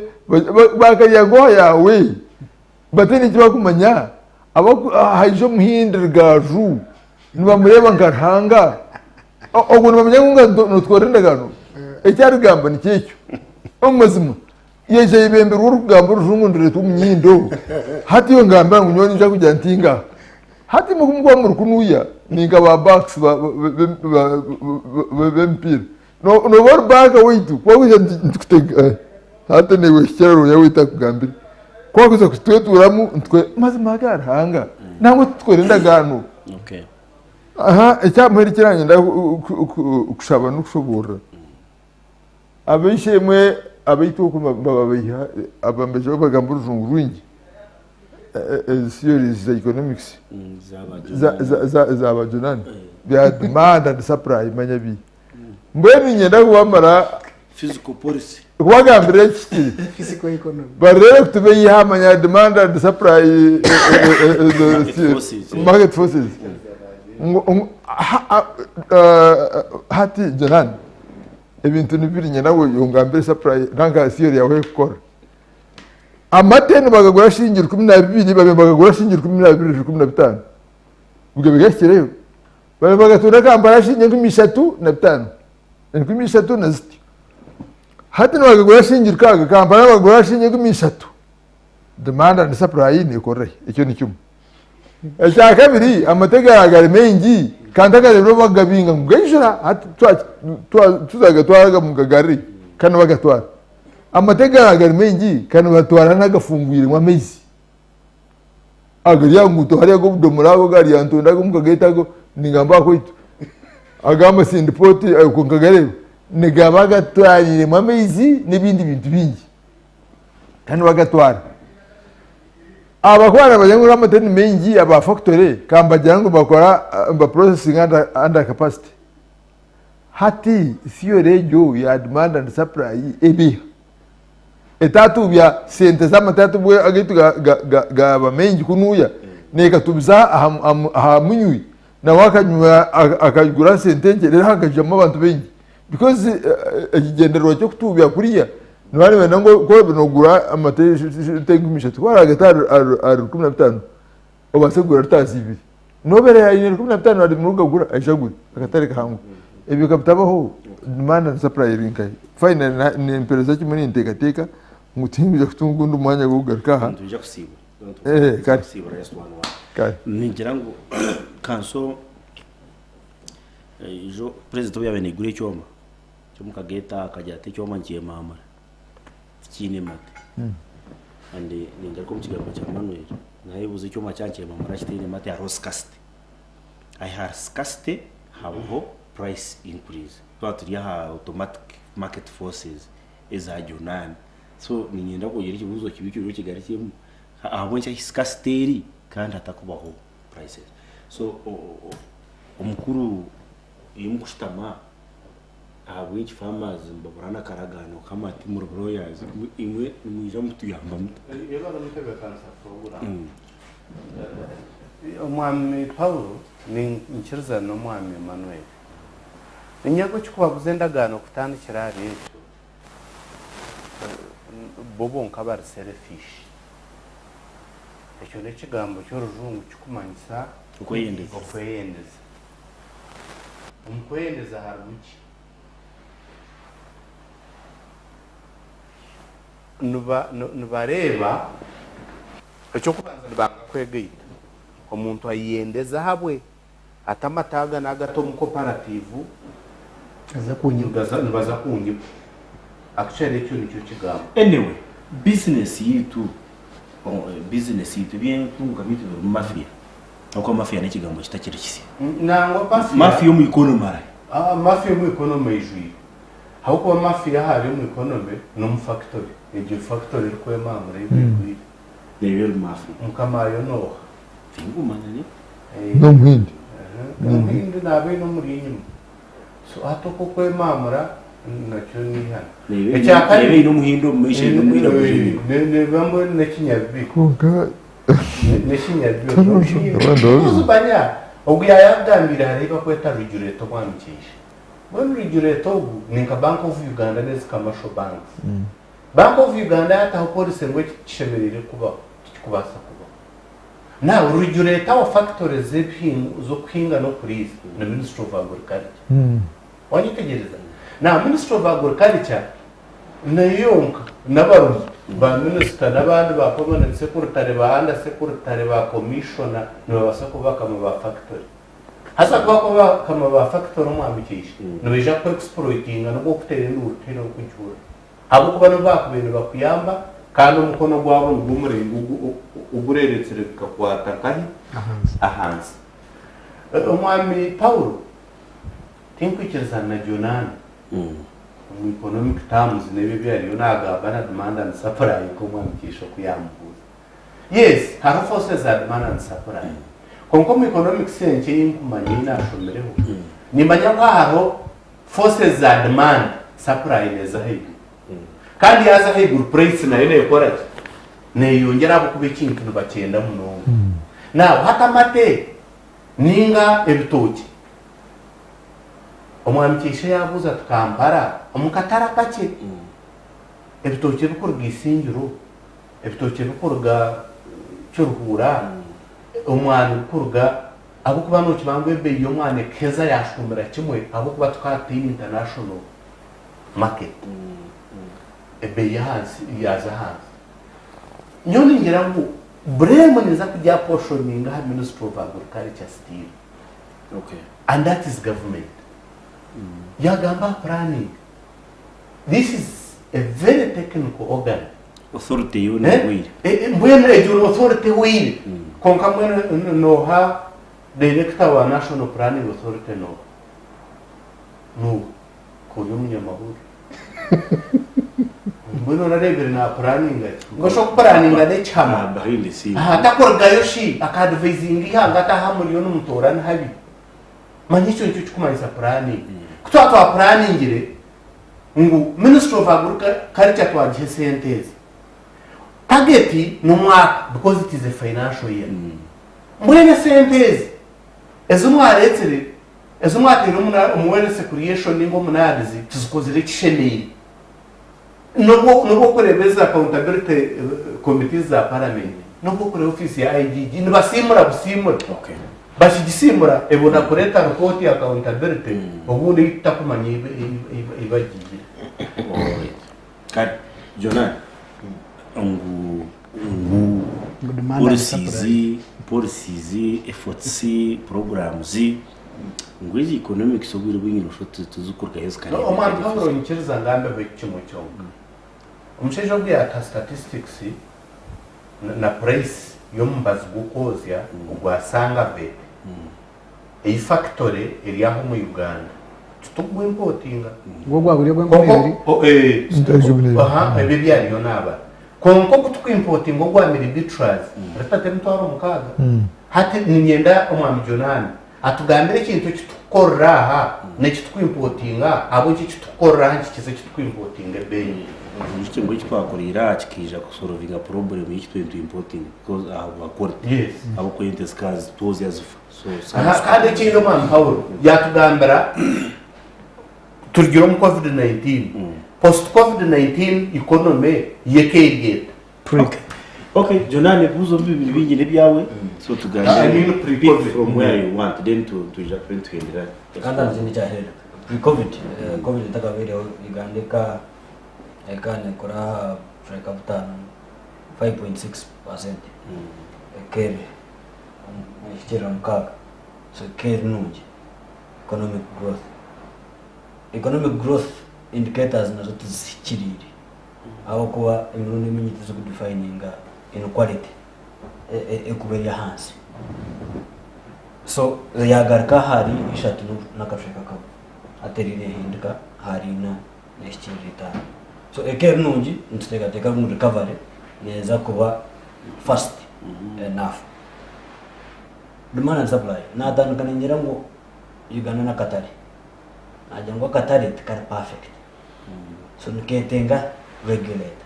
bakarya ngoha yaawe. Bataine eki barikumanya, haija omuhindi rugaju nibamureeba nka Ruhanga, ogwo nibamanya ngu nitworora endagaano. Eki arikugamba nikyo ekyo. Omu mazima yaija ayebemberwa orikugamba orujungu nirureetwa omu nyindo. Hati iwe ngambira ngu nyowe niinyija kugira nti inga. Hati imwe ku murikuba muri kunuya ninka ba backs b'emipiira. Nooba ori baaka waitu ku wakwija nitukutega hati naiwe hikira rooya waitu akugambire. Ku wakwija kutweturamu nitwe mazima aga Ruhanga nangwa titukora endagaano. Aha ekya muheru eki nanyenda kushaba n'okushoboorora ab'eishe-emwe abaitu oku nibabaiha abambeegi bagamba orujungu rwingi ezi theories za economics za ba Jonani bya demand and supply manya bi. Mbwenu niinyenda kubamara Physical policy. kubagambira ekihikire. Physical economy. Bareebe ku tibeiha manya demand and supply Market forces, eh. market forces. Ngu- ngu- ha- ha- eh, hati Jonan ebintu nibiri nyenda ngu ongambire supply nanka theory yawe ekukora. Amate nibagagura shilingi 12 babe nibagagura shilingi 12 15. Ebyo bigahikireyo. Babe bagatunda Kampala shilingi 35, 3000 na zityo. Hati nibagagura shilingi 600, Kampala nibagagura shilingi 3000. Demand and supply nekorera hi? Ekyo ni kimwe. Ekya kabiri, amate garaba gari maingi kandi agareebire obu bakugabinga ngu gaijura hati tuzagatwara gari kandi nibagatwara. Amate garaba gari maingi kandi nibatwara n'agafungwiremu amaizi. Agari aha nguuto hariya ag'obudomora ago aga Lyantonde ago mukageeta ago ningamba aha kwaitu aga Masindi Port okwo nkagareeba nigaba gatwariiremu amaizi n'ebindi bintu bingi kandi bagatwara. Abakuba nibagira ngu amate ni maingi aba factory kambagira ngu nibakora niba processinga under capacity. Hati theory egyo ya demand and supply eba eha? Etatuubya sente z'amate hati obwo agaitu gaaba maingi kunuuya, neekatuubiza aha munywi nawe akanywa akagura sente nkye reero hakaijamu abantu baingi because ekigyendererwa ky'okutuubya kuriya nibaba nibenda ngu ku oraabe noogura amate lita 3000 ku oraagate ahari 15 obaase kugura lita 2 N'obeera aine 15 ari murugagura aije agure akatare kahango. Ebyo ka bitabaho demand and supply eri nkahi? Finally nimpereza kimwe ninteekateeka ngu tinkwija kutunga ogundi mwanya gw'okugaruka aha. Nitwija kusiibura. Eh, kare. Kusiibura just one word. Kare. Ningira ngu kanso ijo president obu yaabaire naigura ekyoma ky'omu kageeta akagira ati ekyoma nikyemaamura tikiine mate. And ningaruka omu kigambo kya Manuel nayebuuza ekyoma kyaba nikyemaamura kitaine mate hariho scarcity. Ahi hari scarcity habaho price increase. Twaba turi aha automatic market forces eza Junani. So niinyenda kugira ekibuuzo kibi kiriho kigarukyemu, ahabw'enki ahi scarcity eri kandi hatakubaho prices? So omukuru imwe kushutama ahabw'enki farmers nibaburana akaragaano k'amate muri lawyers imwe nimwija mutuyamba muta? Yebare omutebeekanisa puroguraamu. Omwami Paulo ninkiriza n'omwami Emmanuel. Ninyaga ekikubabuza endagaano kutandikira ahari ekyo, bo bonka bari selfish. Ekyo n'ekigambo ky'orujungu kikumanyisa Okweyendeza. okweyendeza. Omu kweyendeza harimu ki? Nibareeba, eky'okubanza nibanga kwegaita. Omuntu ayeyendeza ahabwe, ata amate aga nagata omu cooperative, nibaza kunyiba. Actually ekyo nikyo kigambo. Anyway, business yaitu, business yaitu, eby'entunguka byaitu birimu mafia. Ahabw'okuba mafia n'ekigambo kitakiri kisya. Nangwa mafia. Mafia omu economy arahi? Ah, mafia omu economy eijwire. Ahabw'okuba mafia aha ari omu economy n'omu factory. Egyo factory erikwemamura ei baigwire. Neyo eri mafia. Mukama waayo n'oha? Tinkumanya ni. N'omuhindi. Omuhindi naaba aine omuri enyima. So hati okwo okwemamura nakyo n'eihano. Neeba eine omuhindi omu maisho eine omwiraguju enyima. Neeba mbwenu n'ekinyabibi. Kwonka Banya ogu yaayagambire hariho ei barikweta Regulator omwami Kyeija. Mbwenu Regulator ogu ni nka Bank of Uganda n'ezi commercial banks. Bank of Uganda yaataho policy ngu eki tikishemereire kubaho, tikikubaasa kubaho. Now Regulator wa factories z'okuhinga n'okuriisa ni Ministry of Agriculture. Wanyetegyereza? Now Ministry of Agriculture nayo yonka n'abarugi ba minisita n'abandi ba permanent secretary, ba under secretary, ba commissioner nibabaasa kuba bakama ba factory. Haza ku bakuba bakama ba factory omwami Kiisha, nibaija ku exploitinga n'obu okuteera enduuru tihaine orikugihurira. Ahabw'okuba nibo baakubaire nibakuyamba kandi omukono gwabo nigwo muringo ogureeretsire bikakwata nkahi? Ahansi. Omwami Paulo, Tinkwikirizana na Jonani omu economic terms n'ebyo ebi ariyo naagamba na demand and supply nk'omwami Kiisha oku yaamubuuza. Yes, hariho forces za demand and supply. Kwonka omu economics enkye ei nkumanya ei naashomireho, niimanya ngu hariho forces za demand, supply neeza ahaiguru. Kandi yaaza ahaiguru price nayo neekora ki? Neeyongyera ahabw'okuba ekintu nibakyenda munonga. Now hati amate nainga ebitookye Omwami Kiisha yaabuuza ati, Kampala, omu katare akakye, ebitookye ebirikuruga Isingiro, ebitookye ebirikuruga Kiruhura, omwani gurikuruga, ahabw'okuba nookimanya ngu ebeeyi y'omwani ekaheza yaashuumira kimwe ahabw'okuba tukaba tutaine international market, ebeeyi y'ahansi yaaza ahansi. Nyowe ningira ngu blame neeza kugiapportioninga aha Ministry of Agriculture still. Okay. And that is government. Yagamba aha planning. This is a very technical organ. Authority yoona Eh? ehweire. Eh, eh, mbwenu egyo authority ehweire. Kwonka mbwenu nooha director wa National Planning Authority nooha? Nooha? K'ori omunyamahurire. Mbwenu orareebire naapuraninga ki? Mbwenu shi okupuraninga n'ekihama? Ah, behind the scene. Aha, takurugayo shi akaadivayizinga eihanga ati aha muriyo nimutoora ni habi? Manya ekyo nikyo kikumanyisa puraningi. Ku twaba twapuraningire, Ngu Ministry of Agriculture twagiha esente ezi. Target n'omwaka because it is a financial year. Mbwenu esente ezi ezi mwaretsire, ezi mwateire omu wealth creation ninga omu NAADS tizikozire ekishemeire. N'obu n'obu orikureeba ezi accountability committees za parliament, n'obu orikureeba ofiisi ya IGG nibasiimura busiimura. Bakigisiimura ebona kureeta ripooti ya accountability obundi ei tutakumanya ei bagiihire. Kare Jonah ngu ngu Ngu demand and supply. policies policies efforts programs ngu ezi economics obwire obwingi noshusha oti tizikurugayo No, omwami Paulo nyikiriza ngambeho eki kimwe kyonka. Omushaija ogu yaatuha statistics na price y'omubazi gw'okwozya ogwa Sangavet ei factory eri aha omu Uganda titugwimpotinga. Gwo gwaguriyo ogw'enkumi ibiri? Aha, ebyo ebi ariyo naabara. Kwonka oku tukwimpotinga ogwa Milibitraz, ritata emitwaro mukaaga. Hati niinyenda Omwami Jonani atugambire ekintu eki tukukorera aha n'eki tukwimpotinga, ahabw'enki eki tukukorera aha nikikiza eki tukwimpotinga ebeeyi. Ekyo ngu eki twakoreire aha kikaija kusolovinga problem y'eki twine twimpotinga because ahabwa quality. Yes. Ahabw'okuba ente zikaba zitwozya zifa. So Aha, kandi ekindi Omwami Paulo yaatugambira turugire omu covid 19, post covid 19 economy y'eka eri eta? Okay. Okay, Jonah ebibuuzo bibiri bingi n'ebyawe so I tuganire mean pick pre-COVID. from where you want then tu tuija tube nituhendera. Kandi aha kindi kyaheereka pre-covid eh, covid etakabaireho Uganda eka eka nekora aha bucweka butaano 5.6 percent ekeri ehikirira mukaaga so ekeri nungi economic growth economic growth indicators nazo tizihikiriire ahabw'okuba emirundi emingi tizikudifayininga inequality ekuba eri ahansi. So yaagaruka ahari ishatu n'akacweka kamwe hati eriyo neehindika ahari ina neehikiirira itaano. So eka eri nungi nituteekateeka ngu recovery neeza kuba fast enough. Demand and supply, naatandika ningira ngu Uganda n'akatare, naagira ngu akatare tikari perfect. So niketenga regulator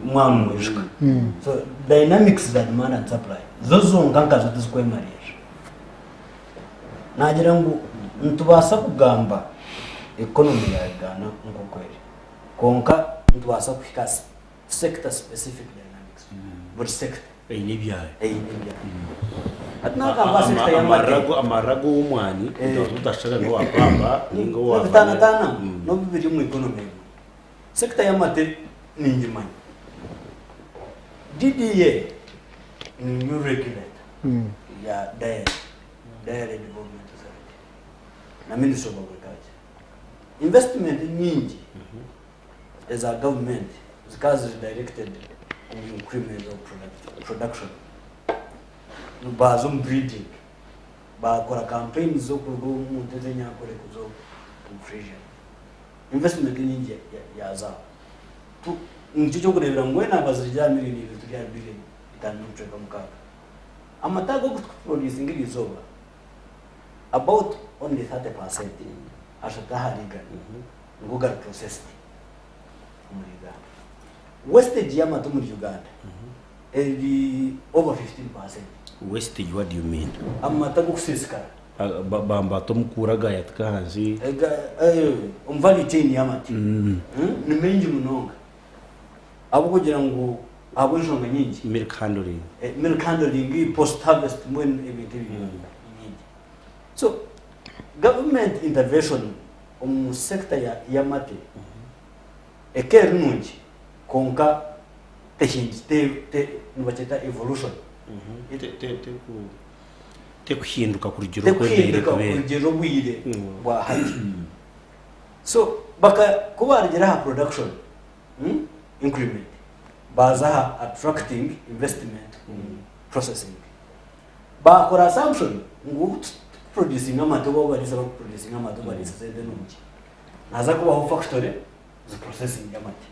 mwaba nimwijuka. So dynamics za demand and supply zo zonka nkazo tizikwemarira. Nagira ngu nitubaasa kugamba economy ya Uganda nkoku eri kwonka nitubaasa kuhika sector specific dynamics buri sector Eine ebyayo. Eine ebyayo. Hati nagamba aha sector y'amate. Amarira amarira g'ow'omwani otashushana n'owa pamba ninga owa Nibitaanataana n'obu biri omu economy emwe. Sector y'amate ningimanya. DDA ni new regulator ya dairy, Dairy Development Authority na Ministry of Agriculture. Investment nyingi eza gavumenti zikaba ziri directed omu increment of production. Baaza omu breeding, baakora campaigns z'okuruga omu nte z'enyankore kuza omu Friesian. Investment nyingi yaaza aho. Nikyo ky'okureebera ngu mbwenu aba ziri aha million ibiri turi aha billion itaano n'obucweka mukaaga. Amata agu turikuproducinga eriizooba about only 30% ashatu ahari igana nigo gari processed omuri Uganda. Wastage y'amata omuri Uganda eri over 15%. Wastage what do you mean? Amata g'okusiisikara. Bamba tomukuura agayatika ahansi. Omu value chain y'amata ni maingi munonga ahabw'okugira ngu ahabw'enshonga nyingi. Milk handling. Milk handling, post harvest mbwenu ebintu ebyo ni bingi. So government intervention omu sector y'amate eka eri nungi kwonka nibakyeta evolution. Tekuhinduka kurugiirira oku embeera Tekuhinduka erikubeera. kurugiirira obwire bwa hati. So ku barugiire aha production increment baaza aha attracting investment omu processing. Baakora assumption ngu obu tukuproducinga amate oba abariisa barikuproducinga amate obariisa sente nungi, nihaza kubaho factory zi processinge amate.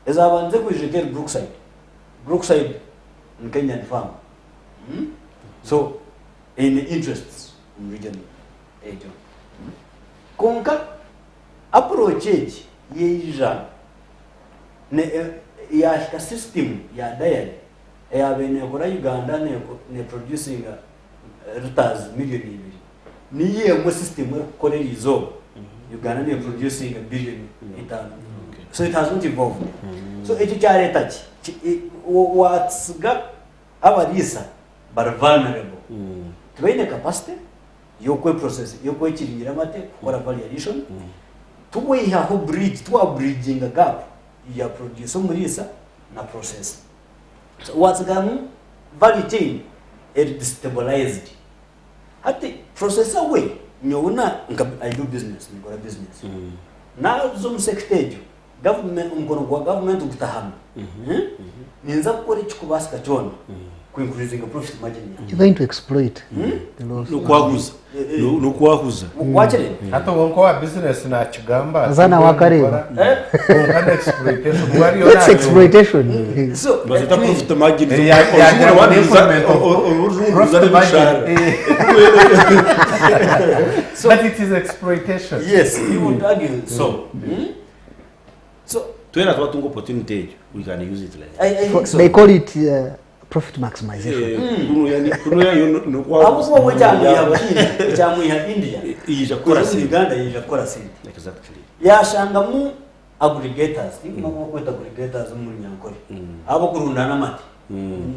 Ezabandize kwija eka eri Brookside. Brookside ni Kenyan firm so eine interests omu region egyo. Kwonka. Approach egi yaija yahika system ya dairy eyabaire nekora Uganda ne producinga litres million ibiri niyo emwe system erikukora erizooba Uganda ne producinga billion itaano so it has not evolved. So ekyo kyareta ki? Watsiga abariisa bari vulnerable tibaine capacity y'okwe process y'okwekiringira amate kukora value addition tubwihaho bridge twa bridginga gap ya producer omuriisa na processor so watsigamu value chain eri destabilized hati processor we nyowe na nka I do business ninkora business naza omu sector egyo government omukono gwa government gutahami ninza kukora ekikubaasika kyona ku increasinga profit margin yange. You're going to exploit the laws. N'okwahuza. N'okwahuza. Wakire? Hati obwo nk'owa bizinesi nakigamba ati, Zana wakareeba. Kwonka ni exploitation. Kuba ariyo That's nayo- exploitation. So, Bazita profit margin. Eh, yagira ngo ni increment of profit margin. But it is exploitation. Yes, you would argue so. So Twena twatunga opportunity egyo we can use it like I think so. They call it profit maximization. Ahabw'okuba we kyamwiha Buhindi, kyamwiha India, Yija kukora kuza omu sente. Uganda yija kukora sente. Exactly. Yashangamu aggregators, think bakweta aggregators omu Runyankore. Abokurundana amate.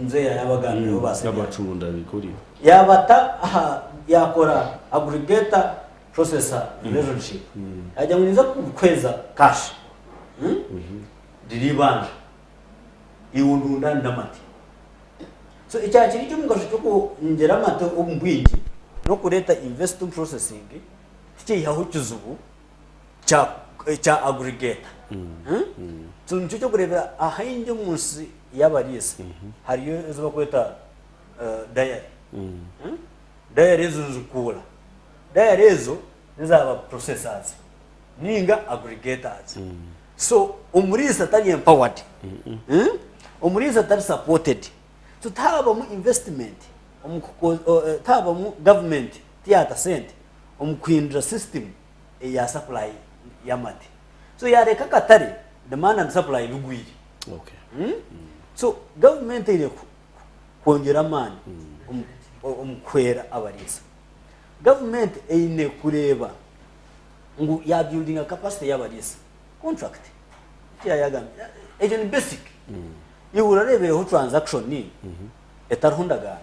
Nze yabagambiraho ba N'abacunda bikuri. Yabata aha yakora aggregator processor relationship. Yagira ngu ninza kukweza cash. Riri ibanja. Iwe ondundanire amate. So ekyakiri eky'omugasho ky'okwongyera amate omu bwingi n'okureeta invest omu processing tikyaihaho kizibu kya kya aggregator. So nikyo ky'okureebera ahaingi omu nsi y'abariisa hariyo ezi barikweta dairy. Dairy ezo nizikuura. Dairy ezo n'ezaaba processors ninga aggregators. So omuriisa tari empowered. Omuriisa tari supported. So tihabamu investment omu tihabamu government tiyata sente omu kuhindura system eya supply y'amate. So yareka akatare demand and supply bigwire. So government eine kwongyera amaani omu kuhwera abariisa. Government eine kureeba ngu ya buildinga capacity y'abariisa. Contract ekiyayagambire ekyo ni basic. Iwe orareebireho transaction etariho ndagaano.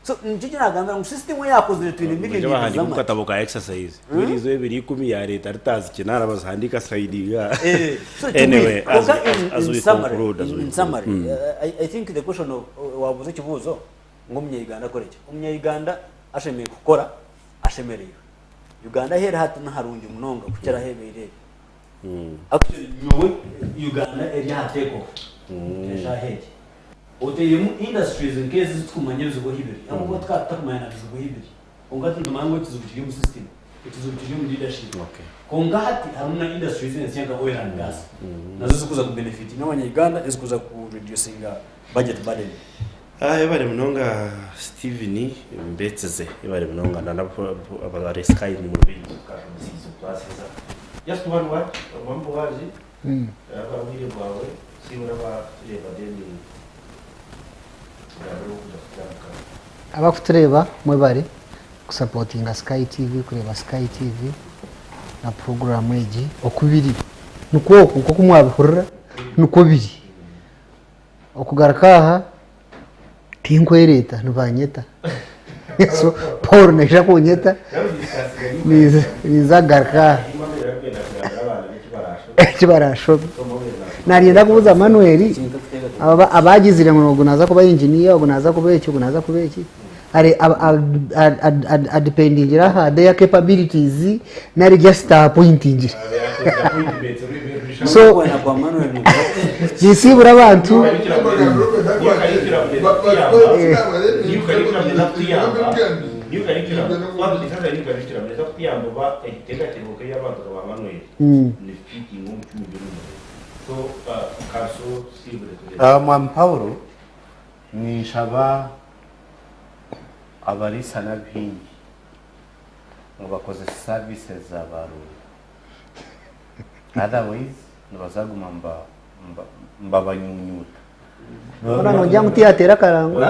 So nikyo eki nagambira ngu system eyakozire twine million Baija ibiri bahandiika omu z'amate. katabo ka exercise. Buri ebiri ikumi yareeta ritazi kinaana bazihandiika sayidi. So Anyway, to kwonka as in we summary, conclude, as in, we in summary, conclude. I think the question of wabuuza ekibuuzo ngu omunya-Uganda akore ki? Omunya-Uganda ashemereire kukora ashemereirwe. Uganda ahu eri hati niharungi munonga kukira ahu ebaire eri. Actually nyowe Uganda eri aha take off eshaaha egi. Oteiremu industries nk'ezi eziturikumanya ebizibu ahu biri ahabw'okuba tukaba tutakumanya na bizibu ahu biri. Kwonka hati nitumanya ngu ekizibu kiri omu system, ekizibu kiri omu leadership. Kwonka hati harimu na industries ensya nka oil and gas nazo zirikuza ku benefitinga abanya Uganda ezikuza ku reducinga budget burden. Yebare munonga Steven Mbetsize, yebare munonga na abare Sky muri bingi twasiza. Just one word, omwambu wazi. Ababwire bwawe sibura ba reba deni. Abakutureeba mwebare kusapotinga Sky TV, kureeba Sky TV na puroguraamu egi oku biri. Nikwo oku nk'oku mwabihurira nikwo biri. Okugaruka aha tinkwereeta nibanyeta. So Paul naija kunyeta ninza kugaruka aha eki baraashome. Naryenda kubuuza Manuel abagizire ngu ogu naaza kuba engineer, ogu naaza kuba eki, ogu naaza kuba eki, adependingire aha their capabilities nari just appointingire. So ninsiibura abantu. Mwami Paulo, ninshaba abariisa n'abahingi ngu bakozese services za ba Runda. Otherwise nibaza kuguma nibabanyunyuta. Hona nogira ngu tiyateera akarango.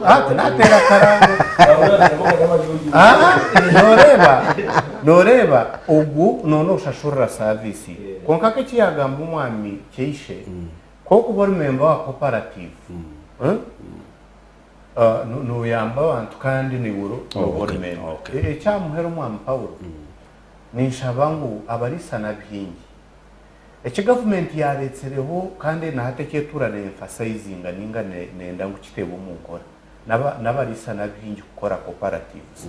Hati nateera akarango. Noreeba, noreeba ogu noona oshashurira service ye. Kwonka nk'eki yaagamba omwami Kyeishe, ku orikuba ori memba wa cooperative, noyamba abantu kandi naiwe nooba ori memba. Eky'aha muheru omwami Paulo, ninshaba ngu abariisa n'abahingi, eki gavumenti yaareetsireho kandi na hati eki etuura ne-emphasizinga nainga neenda ngu kiteebwe omu nkora, n'abariisa n'abahingi kukora cooperatives.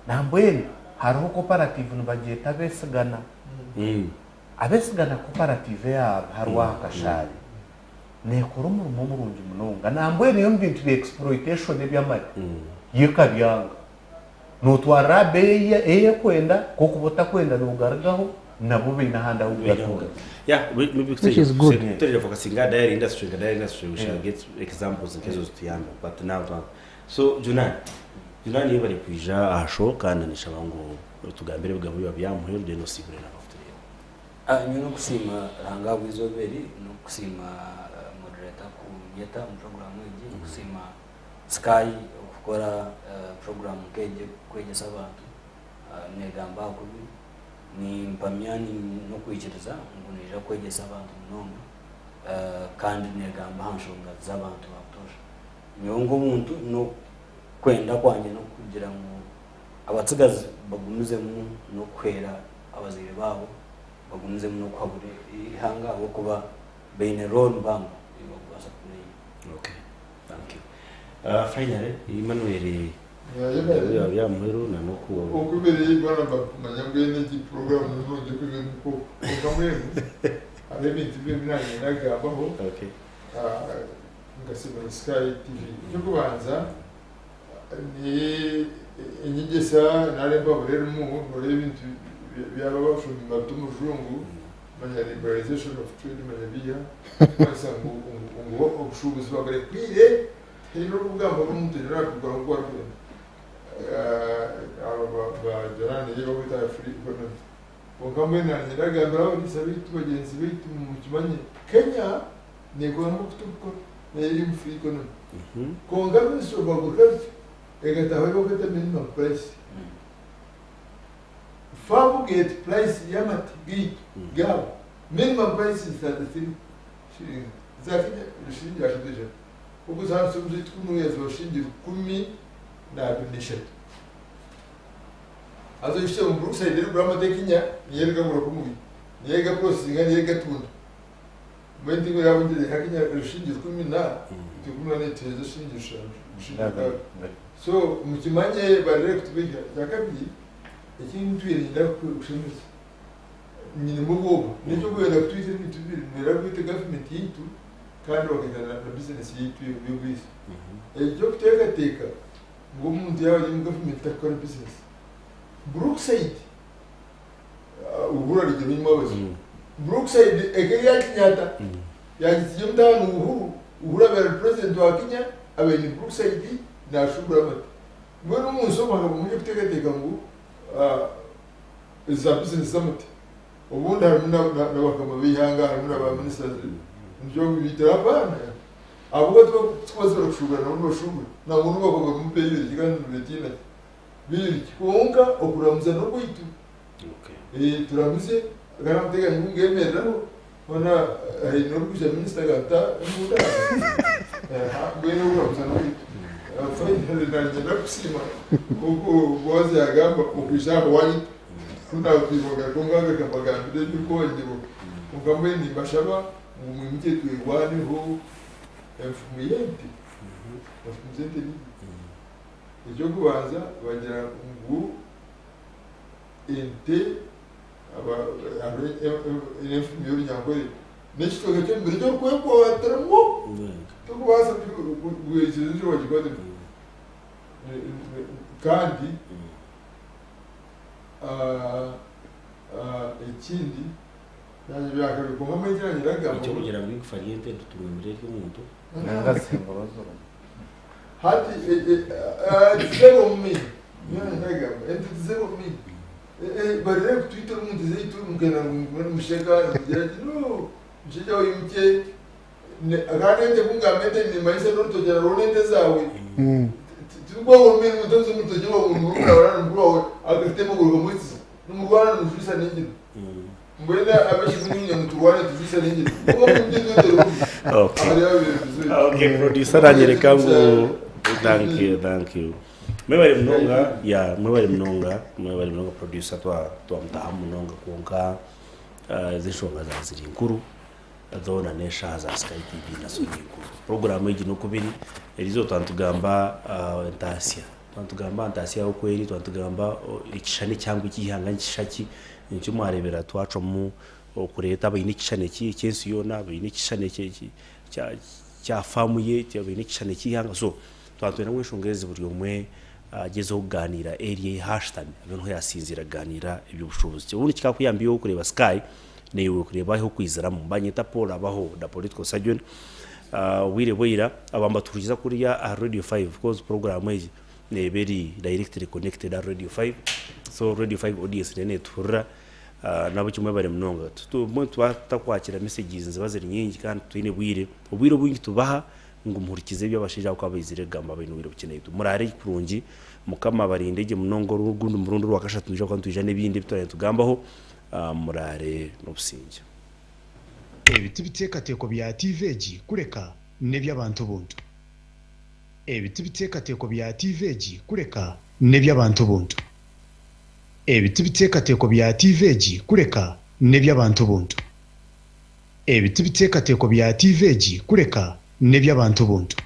Nambwenu hariho cooperative nibagyeta Abeesigana. Abeesigana cooperative eya Biharwa aha Kashaari neekora omurimo murungi munonga. Nambwenu yo omu bintu bya exploitation eby'amare yo ekabyanga. Nootwarira aha beeyi ei erikwenda, ku orikuba otakwenda noogarugaho, nabo baine ahandi ahu kugatunga. Yeah, we Which is good. Turire focusing aha dairy industry, nka dairy industry we shall get examples nkezo zituyambe but now so Junan, Junan yebare kwija aha show kandi nishaba ngu otugambire ebigambo biba byamuheru then osiibure n'abakutureeba. Nyowe n'okusiima Ruhanga ahabw'eizooba eri, n'okusiima moderator kunyeta omu program egi, n'okusiima Sky okukora program nk'egi kwegyesa abantu negamba aha kubi. Nimpamya n'okwikiriza ngu neija kwegyesa abantu munonga kandi negamba aha nshonga z'abantu ba butoosha. Nyowe nk'omuntu n'okwenda kwangye n'okugira ngu abatsigazi bagumizemu n'okuhwera abazaire baabo, bagumizemu n'okuhabura eihanga ahabw'okuba baine role mpango ei barikubaasa kupureyinga. Okay, thank you. Finally, Emmanuel, Yeah, bya muheru na n'oku Okubereye boona bakumanya mbwenu egi puroguramu ni nungi oku eba erimu kwonka mbwenu hariho ebintu bimwe ebi naanye nagambaho nkasiima na Sky TV. Eky'okubanza ni enyegyesa nari empabura erimu noreeba ebintu byaba abashumba nibabita omu rujungu manya liberalization of trade manya biiha kumanyisa ngu ngu obushuubuzi baburekwire Tihaine orikugamba ngu omuntu aine naakugura nk'oku arikwenda. Aba ba Jorani ei barikweta free economy. Kwonka mbwenu naanye ndagambira abariisa baitu bagyenzi baitu mukimanye Kenya neekora nk'oku turikukora nayo eri omu free economy. Kwonka ministry of agriculture ekataho ei barikweta minimum price. Farm gate price y'amate gaitu gaabo minimum price is 33 shillings za Kenya shilingi ashatu eshatu. Okuzaanisa omuzeiti kunuya ziba shilingi 12. Haza oishukye ngu Brookside erikugura amate ekinya niyo erikagura kunuya, niyo erigapurosesinga niyo erigatunda. Mbwenu tingu erabugire nka kinya shilingi rukumi na itwe kumi na nituheereza shilingi rushanju, shilingi mukaaga. So mukimanye barere kutubeiha. Ekyakabiri ekindi ntwire niinyenda kushemeza nyinemu obwoba n'ekyokwenda kutwita ebintu bibiri, nibenda kwita gavumenti yaitu kandi bakaita na bizinesi yaitu y'obwishiki. Eky'okuteekateeka ngu omuntu yaaba ari omu gavumenti takukora bizinesi. Brookside, Uhuru arugire omu mwabazyo. Brookside eka eya Kenyatta yaagitsigye omutaano Uhuru, Uhuru abaire ari purezidenti wa Kenya abaire ni Brookside naashuubura amate. Mbwenu omu nsi omu hakabamu eky'okuteekateeka ngu ezi za bizinesi z'amate. Obundi harimu na bakama b'eihanga harimu na ba ministers nikyo bitira abaana ahabw'okuba tibakubasa kushuubura nabo nibashuubura nangwa n'obu bakuba barimu beeyurikye kandi nibetiina ki beeyurikye kwonka okuramuza n'okwaitu turamuze kandi amateeka nigo ngemereraho hoona haine orikwija minisita akata embunda aha mbwenu okuramuza n'okwaitu finally nanyenda kusiima nk'oku Boaz yagamba okwija aha wanyita. Ku naatwirwe kwonka reka mbagambire ebirikwongyerwa. Kwonka mbwenu nimbashaba ngu mwimukye twerwaneho enfumu y'ente. Enfumu z'ente ni ibiri. Eky'okubanza bagira ngu ente hariho enfumu y'orunyankore n'ekicweka ky'omubiri eki orikwekwatiramu torikubaasa kuhikiriza eki wakikwatiramu. Kandi Ekindi Eky'okugira ngu eigufa ry'ente ritungamire ery'omuntu. Hati tizerwa omu maino. Nyowe nagamba ente tizerwa omu maino. Barire kutwita omu nte zaitu mukenda ngu nimusheka nimugira ki no mushaija oimukye kandi ente kungamba ente nimanyisa n'orutookye narwo n'ente zaawe tikuba ngu mutabuze omu rutookye rwawe ngu murumuna wawe nari mukuru wawe akatemba oguruka omwitsisa nimurwana nimujwisa n'engiri mbwenu abaishiki nimwe ngu turwane tujwisa n'engiri kwonka mwimukye twetere kubi Okay. ahari abebembezi baitu. Okay, producer aranyereka ngu thank you, thank you. Mwebare munonga, ya mwebare munonga, mwebare munonga producer twa twamutaha munonga kwonka uh, ezi enshonga za ziri nkuru zoona n'eshaaha za Sky TV nazo ni nkuru. Program egi n'okubiri eriizooba twantugamba uh, entaasya twantugamba ntaasya oku eri twantugamba ekishushani ekihango eky'eihanga nikishusha ki nikyo mwareebera twacwamu okureeta abaine ekishushani eki eky'ensi yoona abaine ekishushani eki kya faamu ye baine ekishushani eky'eihanga so twatwenda ngu enshonga ezi buri omwe agyezeho kugaaniira eri ahashutami abe niho yasinziira kugaaniira eby'obushuubuzi. Obundi kikakuyamba iwe orikureeba Sky naiwe kureeba ahu orikwiziramu. Banyeta Paul Abaho the political surgeon. Obwire bwaira aba mbatuhurikiza kuriya aha Radio 5 because puroguraamu egi neeba eri directly connected aha Radio 5 so Radio 5 audience neyo netuhurira. Nabwo mwebare munonga. Obumwe nituba tutakwakira messages niziba ziri nyingi kandi titwine bwire. Obwire obwingi tubaha ngu muhurikize ebi abashaija aba bakuba baizire kugamba baine obwire bukye naitwe. Muraare kurungi, Mukama abarinde gye munonga ogundi murundi orwakashatu nitwija kuba nitwija n'ebindi ebi turabe nitugambaho. Muraare n'obusingye. Ebi ti biteekateeko bya tiivi egi kureka n'eby'abantu buntu. Ebi ti biteekateeko bya tiivi egi kureka n'eby'abantu buntu. Ebi ti biteekateeko bya tiivi egi kureka n'eby'abantu buntu. Ebi ti biteekateeko bya tiivi egi kureka n'eby'abantu buntu.